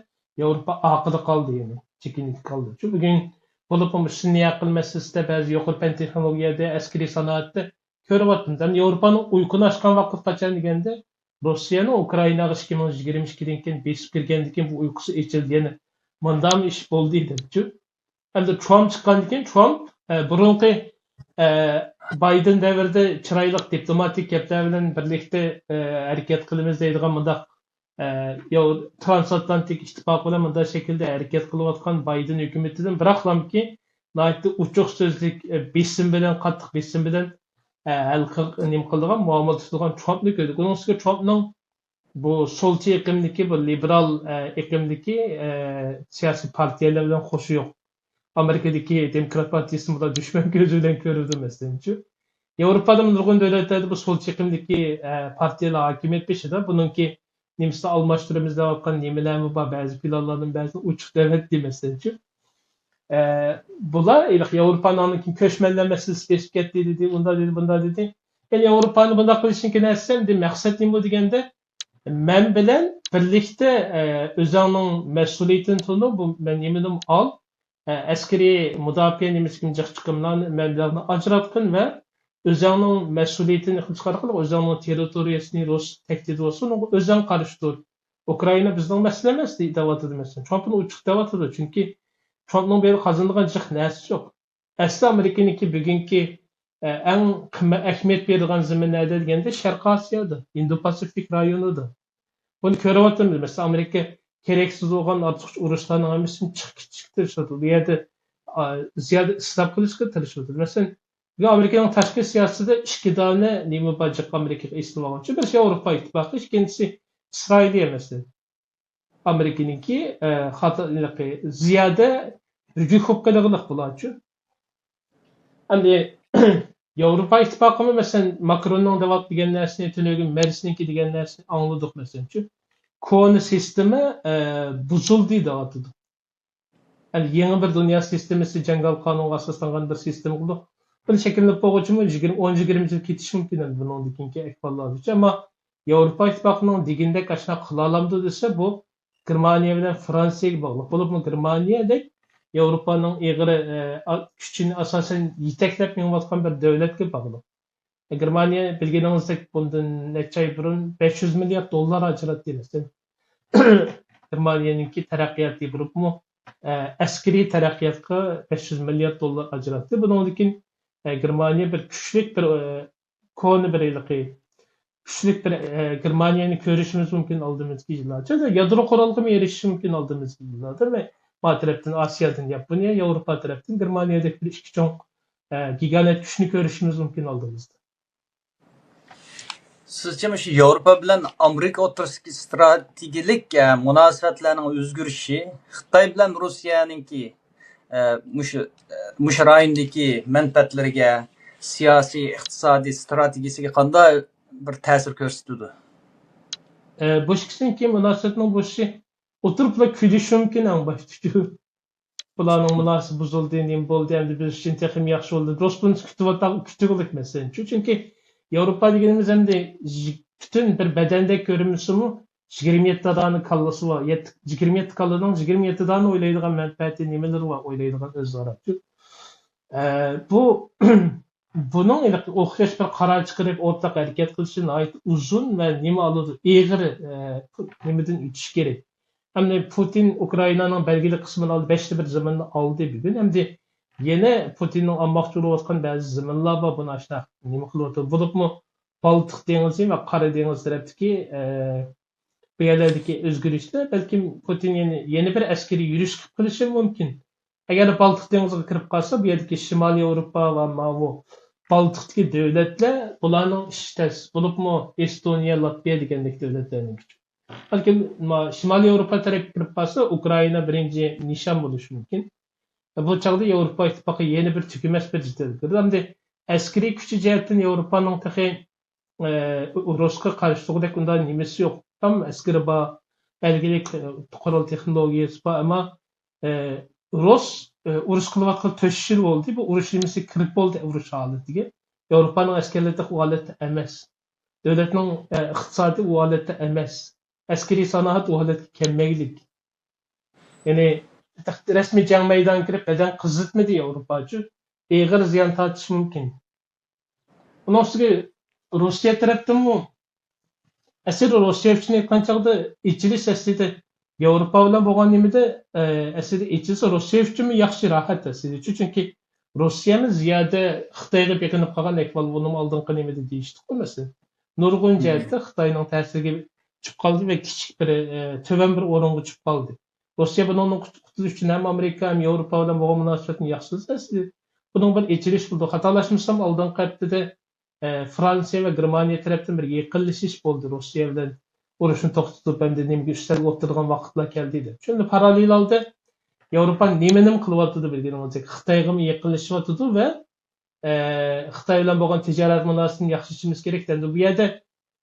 ياۋروپا ئارقىدا قالدى، يەنى چېكىنىدە قالدى. شۇ بۈگۈن بولۇپمۇ سۈنئىي ئەقىل مەسىلىسىدە، بەزى يۇقىرى پەن تېخنولوگىيەدە، ئەسكىرىي سانائەتتە كۆرۈۋاتىمىز. ئەمدى ياۋروپانىڭ ئۇيقۇنى ئاچقان ۋاقىت قاچان دېگەندە، روسىيەنىڭ ئۇكرائىناغا ئىككى مىڭ يىگىرمە ئىككىدىن كېيىن بېسىپ كىرگەندىن كېيىن بۇ ئۇيقۇسى ئېچىلدى. يەنە مۇنداقمۇ ئىش بولدى دەپچۇ. ئەمدى ترامپ چىققاندىن كېيىن، ترامپ، ئە، بۇرۇنقى، ئە، بايدېن دەۋرىدە چىرايلىق دىپلوماتىك گەپلەر بىلەن بىرلىكتە، ئە، ھەرىكەت قىلىمىز دەيدىغان مۇنداق، ئە، ياۋ-، ترانسئاتلانتىك ئىتتىپاق بىلەن مۇنداق شەكىلدە ھەرىكەت قىلىۋاتقان بايدېن ھۆكۈمىتىدىن بىراقلامكى ناھايىتى ئوچۇق سۆزلۈك، ئە، بېسىم بىلەن، قاتتىق بېسىم بىلەن، ئە، ھەل قىل-، نېمە قىلىدىغان، مۇئامىلە تۇتىدىغان ترامپنى كۆردۇق. ئۇنىڭ ئۈستىگە ترامپنىڭ بۇ سولچى ئېقىمدىكى، بۇ لىبېرال، ئە، ئېقىمدىكى، ئە، سىياسىي پارتىيەلەر بىلەن خوشى يوق. ئامېرىكىدىكى دېموكرات پارتىيىسىنى بۇلار دۈشمەن كۆزى بىلەن كۆرىدۇ، مەسىلەنچۇ. ياۋروپادا نۇرغۇن دۆلەتلەردە بۇ سولچى ئېقىمدىكى، ئە، پارتىيەلەر ھاكىمىيەت بېشىدا. بۇنىڭكى نېمىسىنى ئالماشتۇرىمىز دەۋاتقان نېمىلەرمۇ بار، بەزى پىلانلارنىڭ بەزىنى ئوچۇق دەۋەتتى، مەسىلەنچۇ. ئە، بۇلار ھېلىقى ياۋروپانىڭ كۆچمەنلەر مەسىلىسى بېسىپ كەتتى دېدى، ئۇنداق دېدى، بۇنداق دېدى. يەنى ياۋروپانى بۇنداق قىلىشنىڭكى نەرسىسى، ئەمدى مەقسەت نېمە دېگەندە، مەن بىلەن بىرلىكتە، ئە، ئۆزۈڭنىڭ مەسئۇلىيىتىنى تونۇ، بۇ مەن نېمىدىم ئال، ئە، ئەسكىرىي مۇداپىئە نېمىسىگە جىق چىقىملارنى، مەبلەغنى ئاجراتقىن ۋە ئۆزۈڭنىڭ مەسئۇلىيىتىنى ئىقتىساد ئارقىلىق ئۆزۈڭنىڭ تېررىتورىيەسىنى رۇس تەھدىت بولسا، ئۇنىڭغا ئۆزۈڭ قارشى تۇر. ئۇكرائىنا بىزنىڭ مەسىلىمىز دەۋاتىدۇ، مەسىلەن. ترامپ بۇنى ئوچۇق دەۋاتىدۇ، چۈنكى ترامپنىڭ بۇ يەردە قازىنىدىغان جىق نەرسىسى يوق. ئەسلى ئامېرىكىنىڭكى بۈگۈنكى، ئە، ئەڭ قىممەت، ئەھمىيەت بېرىدىغان زېمىن نەدە دېگەندە، شەرقىي ئاسىيادا، ھىندى پاسىفىك رايونىدا. بۇنى كۆرۈۋاتىمىز. مەسىلەن، ئامېرىكا كېرەكسىز بولغان ئارتۇقچە ئۇرۇشلارنىڭ ھەممىسىنى چىقىپ كېتىشكە تىرىشىۋاتىدۇ. بۇ يەردە، ئا، زىيادە ئىسراپ قىلىشقا تىرىشىۋاتىدۇ. مەسىلەن، بۈگۈن ئامېرىكىنىڭ تاشقى سىياسىتىدە ئىككى دانە نېمە بار جىق ئامېرىكىغا ئېسىلىۋالغۇچى. بىرسى ياۋروپا ئىتتىپاقى، ئىككىنچىسى ئىسرائىل مەسىلەن. ئامېرىكىنىڭكى، ئە، خاتا-، زىيادە بۈركۈك بولۇپ قېلىغلىق بۇلارچۇ. ئەمدى ياۋروپا ئىتتىپاقىمۇ، مەسىلەن، ماكروننىڭ دەۋاتىدىگەن نەرسىنى، تۈنۈگۈن مېرسنىڭكى دېگەن نەرسىنى ئاڭلىدۇق، مەسىلەنچۇ. كونا سىستېما، ئە، بۇزۇلدى دەۋاتىدۇ. يەنى يېڭى بىر دۇنيا سىستېمىسى، جاڭگال قانۇنغا ئاساسلانغان بىر سىستېما قىلدۇق. بۇنى شەكىللىنىپ بولغۇچىمۇ يىگىرمە، ئون يىگىرمە يىل كېتىشى مۇمكىن ئەمدى بۇنىڭدىن كېيىنكى ئەھۋاللاردىچۇ. ئەمما ياۋروپا ئىتتىپاقىنىڭ دېگىنىدەك ئاشۇنداق قىلالامدۇ دېسە، بۇ گېرمانىيە بىلەن فرانسىيەگە باغلىق. بولۇپمۇ گېرمانىيەدەك ياۋروپانىڭ ئېغىر، ئە، ئا-، كۈچىنى ئاساسەن يېتەكلەپ مېڭىۋاتقان بىر دۆلەتكە باغلىق. گېرمانىيە بىلگىنىڭىزدەك بۇندىن نەچچە ئاي بۇرۇن بەش يۈز مىليارد دوللار ئاجراتتى مەسىلەن. گېرمانىيەنىڭكى تەرەققىياتى بولۇپمۇ، ئە، ئەسكىرىي تەرەققىياتقا بەش يۈز مىليارد دوللار ئاجراتتى. بۇنىڭدىن كېيىن، ئە، گېرمانىيە بىر كۈچلۈك بىر، ئە، كونا بىر ھېلىقى كۈچلۈك بىر، ئە، گېرمانىيەنى كۆرۈشىمىز مۇمكىن ئالدىمىزدىكى يىللاردا. يادرو قورالغىمۇ ئېرىشىشى مۇمكىن ئالدىمىزدىكى يىللاردا. ما تەرەپتىن ئاسىيادىن ياپونىيە، ياۋروپا تەرەپتىن گېرمانىيەدەك بىر ئىككى چوڭ، ئە، گىگانت كۈچنى كۆرۈشىمىز مۇمكىن ئالدىمىزدا. سىزچە مۇشۇ ياۋروپا بىلەن ئامېرىكا ئوتتۇرىسىدىكى ستراتېگىيەلىك، ئە، مۇناسىۋەتلەرنىڭ ئۆزگىرىشى خىتاي بىلەن روسىيەنىڭكى، ئە، مۇشۇ، ئە، مۇشۇ رايوندىكى مەنپەئەتلىرىگە، سىياسىي، ئىقتىسادىي ستراتېگىيەسىگە قانداق بىر تەسىر كۆرسىتىدۇ؟ ئە، بۇ ئىككىسىنىڭكى مۇناسىۋەتنىڭ بۇزۇلۇشى ئولتۇرۇپلا كۈلۈشى مۇمكىن ئەڭ باشتىچۇ. بۇلارنىڭ مۇناسىۋىتى بۇزۇلدى، نېمە بولدى، ئەمدى بىز ئۈچۈن تېخىمۇ ياخشى بولدى. رۇس بۇنى كۈتۈۋاتقان، كۈتۈۋالدۇق مەسىلەن. چۈنكى ياۋروپا دېگىنىمىز ئەمدى پۈتۈن بىر بەدەندەك كۆرۈنمىسىمۇ، يىگىرمە يەتتە دانە كاللىسى بار. يەتتە، يىگىرمە يەتتە كاللىنىڭ يىگىرمە يەتتە دانە ئويلايدىغان مەنپەئەتى نېمىلىرى بار، ئويلايدىغان ئۆزئارا. ئە، بۇ، بۇنىڭ ئوخشاش بىر قارار چىقىرىپ، ئورتاق ھەرىكەت قىلىشى ناھايىتى ئۇزۇن ۋە نېمە ئالىدۇ، ئېغىر، ئە، نېمىدىن ئۆتۈشى كېرەك. ئەمدى پۇتىن ئۇكرائىنانىڭ بەلگىلىك قىسمىنى ئالدى، بەشتە بىر زېمىننى ئالدى بۈگۈن. ئەمدى يەنە پۇتىننىڭ ئالماقچى بولۇۋاتقان بەزى زېمىنلار بار، بۇنى ئاشۇنداق نېمە قىلىۋاتىدۇ. بولۇپمۇ بالتىق دېڭىزى ۋە قارا دېڭىز تەرەپتىكى، ئە، بۇ يەرلەردىكى ئۆزگىرىشلەر بەلكىم پۇتىن يەنە، يەنە بىر ئەسكىرىي يۈرۈش قىلىپ قېلىشى مۇمكىن. ئەگەر بالتىق دېڭىزىغا كىرىپ قالسا، بۇ يەردىكى شىمالىي ياۋروپا ۋە ماۋۇ بالتىقتىكى دۆلەتلەر، بۇلارنىڭ ئىشى تەس، بولۇپمۇ ئېستونىيە، لاتۋىيە دېگەندەك دۆلەتلەرنىڭكى. بەلكىم ما-، شىمالىي ياۋروپا تەرەپكە كىرىپ قالسا، ئۇكرائىنا بىرىنچى نىشان بولۇشى مۇمكىن. بۇ چاغدا ياۋروپا ئىتتىپاقى يەنە بىر تۈگىمەس بىر جېدەلگە كىرىدۇ. ئەمدى ئەسكىرىي كۈچى جەھەتتىن ياۋروپانىڭ تېخى، ئە، رۇسقا قارشى تۇرغۇدەك ئۇنداق نېمىسى يوق. تام ئەسكىرى بار، بەلگىلىك، ئە، قورال تېخنولوگىيەسى بار، ئەمما، ئە، رۇس، ئە، ئۇرۇش قىلىۋاتقىلى تۆت يۈز يىل بولدى. بۇ ئۇرۇش نېمىسى كىرىپ بولدى ئۇرۇش ھالىتىگە. ياۋروپانىڭ ئەسكەرلىرى تېخى ئۇ ھالەتتە ئەمەس. دۆلەتنىڭ، ئە، ئىقتىسادى ئۇ ھالەتتە ئەمەس. ئەسكىرىي سانائەت ئۇ ھالەتكە كەلمەيلىك. يەنى رەسمىي جەڭ مەيدانىغا كىرىپ بەدەن قىزىتمىدى ياۋروپاچۇ. ئېغىر زىيان تارتىشى مۇمكىن. ئۇنىڭ ئۈستىگە رۇسىيە تەرەپتىنمۇ، ئەسلىدە رۇسىيە ئۈچۈن ئېيتقان چاغدا ئېچىلىش ئەسلىدە ياۋروپا بىلەن بولغان نېمىدە، ئە، ئەسلىدە ئېچىلسا رۇسىيە ئۈچۈنمۇ ياخشى، راھەت ئەسلىدە. چۈنكى رۇسىيەمۇ زىيادە خىتايغا بېقىنىپ قالغان ئەھۋال بۇنىمۇ ئالدىنقى نېمىدە دېيىشتۇققۇ مەسىلەن. نۇرغۇن جەھەتتە خىتاينىڭ تەسىرىگە چۈشۈپ قالدى ۋە كىچىك بىر، ئە، تۆۋەن بىر ئورۇنغا چۈشۈپ قالدى. رۇسىيە بۇنىڭدىن قۇت-، قۇتۇلۇش ئۈچۈن ھەم ئامېرىكا، ھەم ياۋروپا بىلەن بولغان مۇناسىۋەتنى ياخشىلىسا، ئەسلى بۇنىڭ بىر ئېچىلىش بولىدۇ. خاتالاشمىسام، ئالدىنقى ھەپتىدە، ئە، فرانسىيە ۋە گېرمانىيە تەرەپتىن بىر يېقىنلىشىش بولدى رۇسىيە بىلەن ئۇرۇشنى توختىتىپ، ئەمدى نېمىگە ئۈستەلگە ئولتۇرىدىغان ۋاقىتلار كەلدى دەپ. شۇ ئەمدى پاراللېل ھالدا ياۋروپا نېمىنىمۇ قىلىۋاتىدۇ بىلگىنىڭىزدەك، خىتايغىمۇ يېقىنلىشىۋاتىدۇ ۋە، ئە، خىتاي بىلەن بولغان تىجارەت مۇناسىۋىتىنى ياخشىلىشىمىز كېرەك دەمدۇ. بۇ يەردە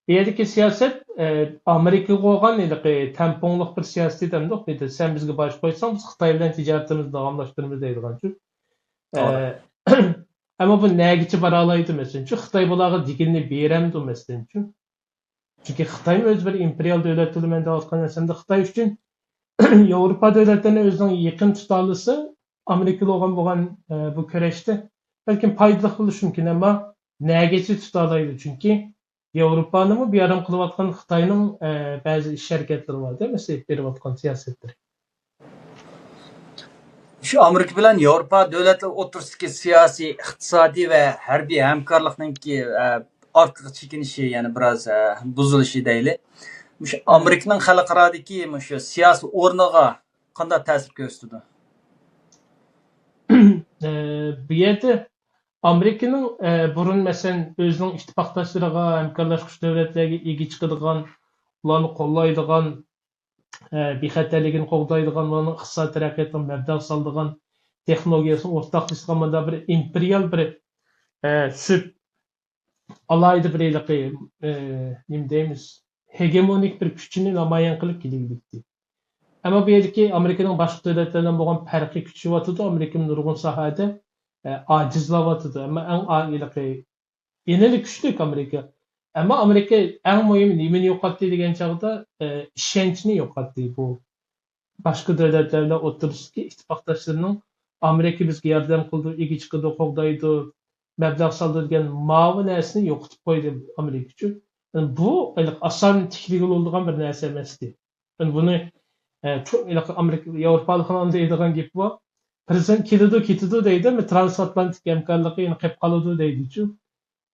بۇ يەردىكى سىياسەت، ئە، ئامېرىكىغا بولغان ھېلىقى تەڭپۇڭلۇق بىر سىياسىتى دەمدۇق. بۇ يەردە سەن بىزگە باج قويساڭ، بىز خىتاي بىلەن تىجارىتىمىزنى داۋاملاشتۇرىمىز دەيدىغانچۇ. ئە، توغرا. ئەمما بۇ نەگىچە بارالايدۇ مەسىلەنچۇ؟ خىتاي بۇلارغا دېگىنىنى بېرەمدۇ مەسىلەنچۇ؟ چۈنكى خىتايمۇ ئۆزى بىر ئىمپېرىيال دۆلەت تۇرىمەن دەۋاتقان نەرسەمدە خىتاي ئۈچۈن ياۋروپا دۆلەتلىرىنى ئۆزىنىڭ يېقىن تۇتالىسا، ئامېرىكا بىلەن بولغان، ئە، بۇ كۈرەشتە بەلكىم پايدىلىق بولۇشى مۇمكىن، ئەمما نەگىچە تۇتالايدۇ؟ چۈنكى ياۋروپانىمۇ بىئارام قىلىۋاتقان خىتاينىڭ، ئە، بەزى ئىش ھەرىكەتلىرى بار، دېمەسە، ئېلىپ بېرىۋاتقان سىياسەتلىرى. شۇ ئامېرىكا بىلەن ياۋروپا دۆلەتلىرى ئوتتۇرىسىدىكى سىياسىي، ئىقتىسادىي ۋە ھەربىي ھەمكارلىقنىڭكى، ئە، ئارقىغا چېكىنىشى، يەنە بىراز، ئە، بۇزۇلۇشى دەيلى. مۇشۇ ئامېرىكىنىڭ خەلقئارادىكى مۇشۇ سىياسىي ئورنىغا قانداق تەسىر كۆرسىتىدۇ؟ ئە، بۇ يەردە ئامېرىكىنىڭ، ئە، بۇرۇن، مەسىلەن، ئۆزىنىڭ ئىتتىپاقداشلىرىغا، ھەمكارلاشقۇچى دۆلەتلەرگە ئىگە چىقىدىغان، ئۇلارنى قوللايدىغان، ئە، بىخەتەرلىكىنى قوغدايدىغان، ئۇلارنىڭ ئىقتىسادىي تەرەققىياتىغا مەبلەغ سالىدىغان، تېخنولوگىيەسىنى ئورتاقلىشىدىغان مۇنداق بىر ئىمپېرىيال بىر، ئە، سۈپ، ئالاھىدە بىر ھېلىقى، ئە، نېمە دەيمىز، ھېگېمونىك بىر كۈچىنى نامايان قىلىپ كېلىۋېتتى. ئەمما بۇ يەردىكى ئامېرىكىنىڭ باشقا دۆلەتلەر بىلەن بولغان پەرقى كۈچىيىۋاتىدۇ. ئامېرىكا نۇرغۇن ساھەدە، ئە، ئاجىزلاۋاتىدۇ. ئەمما ئەڭ ئا-، ھېلىقى يەنىلا كۈچلۈك ئامېرىكا. ئەمما ئامېرىكا ئەڭ مۇھىم نېمىنى يوقاتتى دېگەن چاغدا، ئە، ئىشەنچنى يوقاتتى. بۇ باشقا دۆلەتلەر بىلەن ئوتتۇرىسىدىكى ئىتتىپاقداشلىرىنىڭ ئامېرىكا بىزگە ياردەم قىلىدۇ، ئىگە چىقىدۇ، قوغدايدۇ، مەبلەغ سالىدۇ دېگەن ماۋۇ نەرسىنى يوقىتىپ قويدى ئامېرىكا ئۈچۈن. بۇ ھېلىقى ئاسان تىكلىگىلى بولىدىغان بىر نەرسە ئەمەستى. بۇنى، ئە، چوڭ ھېلىقى ئامېرىكا، ياۋروپالىقلارنىڭ دەيدىغان گېپى بار. پىرېزىدېنت كېلىدۇ، كېتىدۇ دەيدۇ، ئەمما ترانسئاتلانتىك ھەمكارلىقى يەنە قېلىپ قالىدۇ دەيدىچۇ.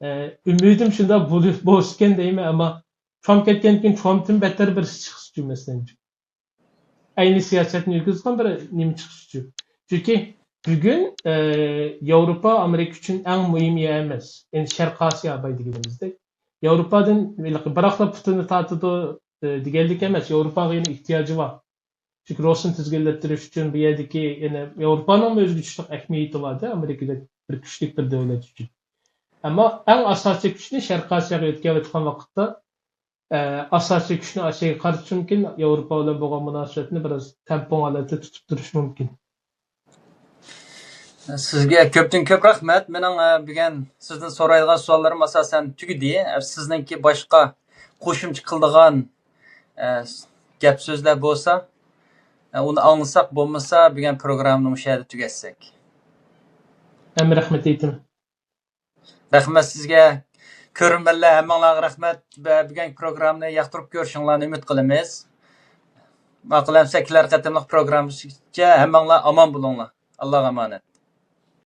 ئە، ئۈمىدىم شۇنداق بولۇ-، بولسىكەن دەيمەن، ئەمما ترامپ كەتكەندىن كېيىن ترامپتىن بەتتەر بىرسى چىقسىچۇ، مەسىلەن. ئەينى سىياسەتنى يۈرگۈزىدىغان بىر نېمە چىقسىچۇ. چۈنكى بۈگۈن، ئە، ياۋروپا ئامېرىكا ئۈچۈن ئەڭ مۇھىم يەر ئەمەس. يەنى شەرقىي ئاسىيا باي دېگىنىمىزدەك. ياۋروپادىن بىراقلا پۇتىنى تارتىدۇ، ئە، دېگەنلىك ئەمەس. ياۋروپاغا يەنە ئېھتىياجى بار. چۈنكى روسنى تىزگىنلەشتۈرۈش ئۈچۈن بۇ يەردىكى يەنە ياۋروپانىڭمۇ ئۆزىگە چۈشلۈك ئەھمىيىتى بار-دە، ئامېرىكىدەك بىر كۈچلۈك بىر دۆلەت ئۈچۈن. ئەمما ئەڭ ئاساسىي كۈچنى شەرقىي ئاسىياغا يۆتكەۋاتقان ۋاقىتتا، ئە، ئاساسىي كۈچنى ئاسىياغا قارىتىشى مۇمكىن، ياۋروپا بىلەن بولغان مۇناسىۋەتنى بىراز تەڭپۇڭ ھالەتتە تۇتۇپ تۇرۇشى مۇمكىن. سىزگە كۆپتىن كۆپ رەھمەت. مېنىڭ، ئە، بۈگۈن سىزدىن سورايدىغان سوئاللىرىم ئاساسەن تۈگىدى. ئە، سىزنىڭكى باشقا قوشۇمچە قىلىدىغان، ئە، گەپ سۆزلەر بولسا، ئە، ئۇنى ئاڭلىساق، بولمىسا بۈگۈن پروگراممىنى مۇشۇ يەردە تۈگەتسەك. ھەم رەھمەت ئېيتىمەن. رەھمەت سىزگە. كۆرۈرمەنلەر، ھەممىڭلارغا رەھمەت. بە-، بۈگۈنكى پروگراممىنى ياقتۇرۇپ كۆرۈشۈڭلارنى ئۈمىد قىلىمىز. ماقۇل ئەمىسە، كېلەر قېتىملىق پروگراممىزغىچە ھەممىڭلار ئامان بولۇڭلار. ئاللاغا ئامانەت.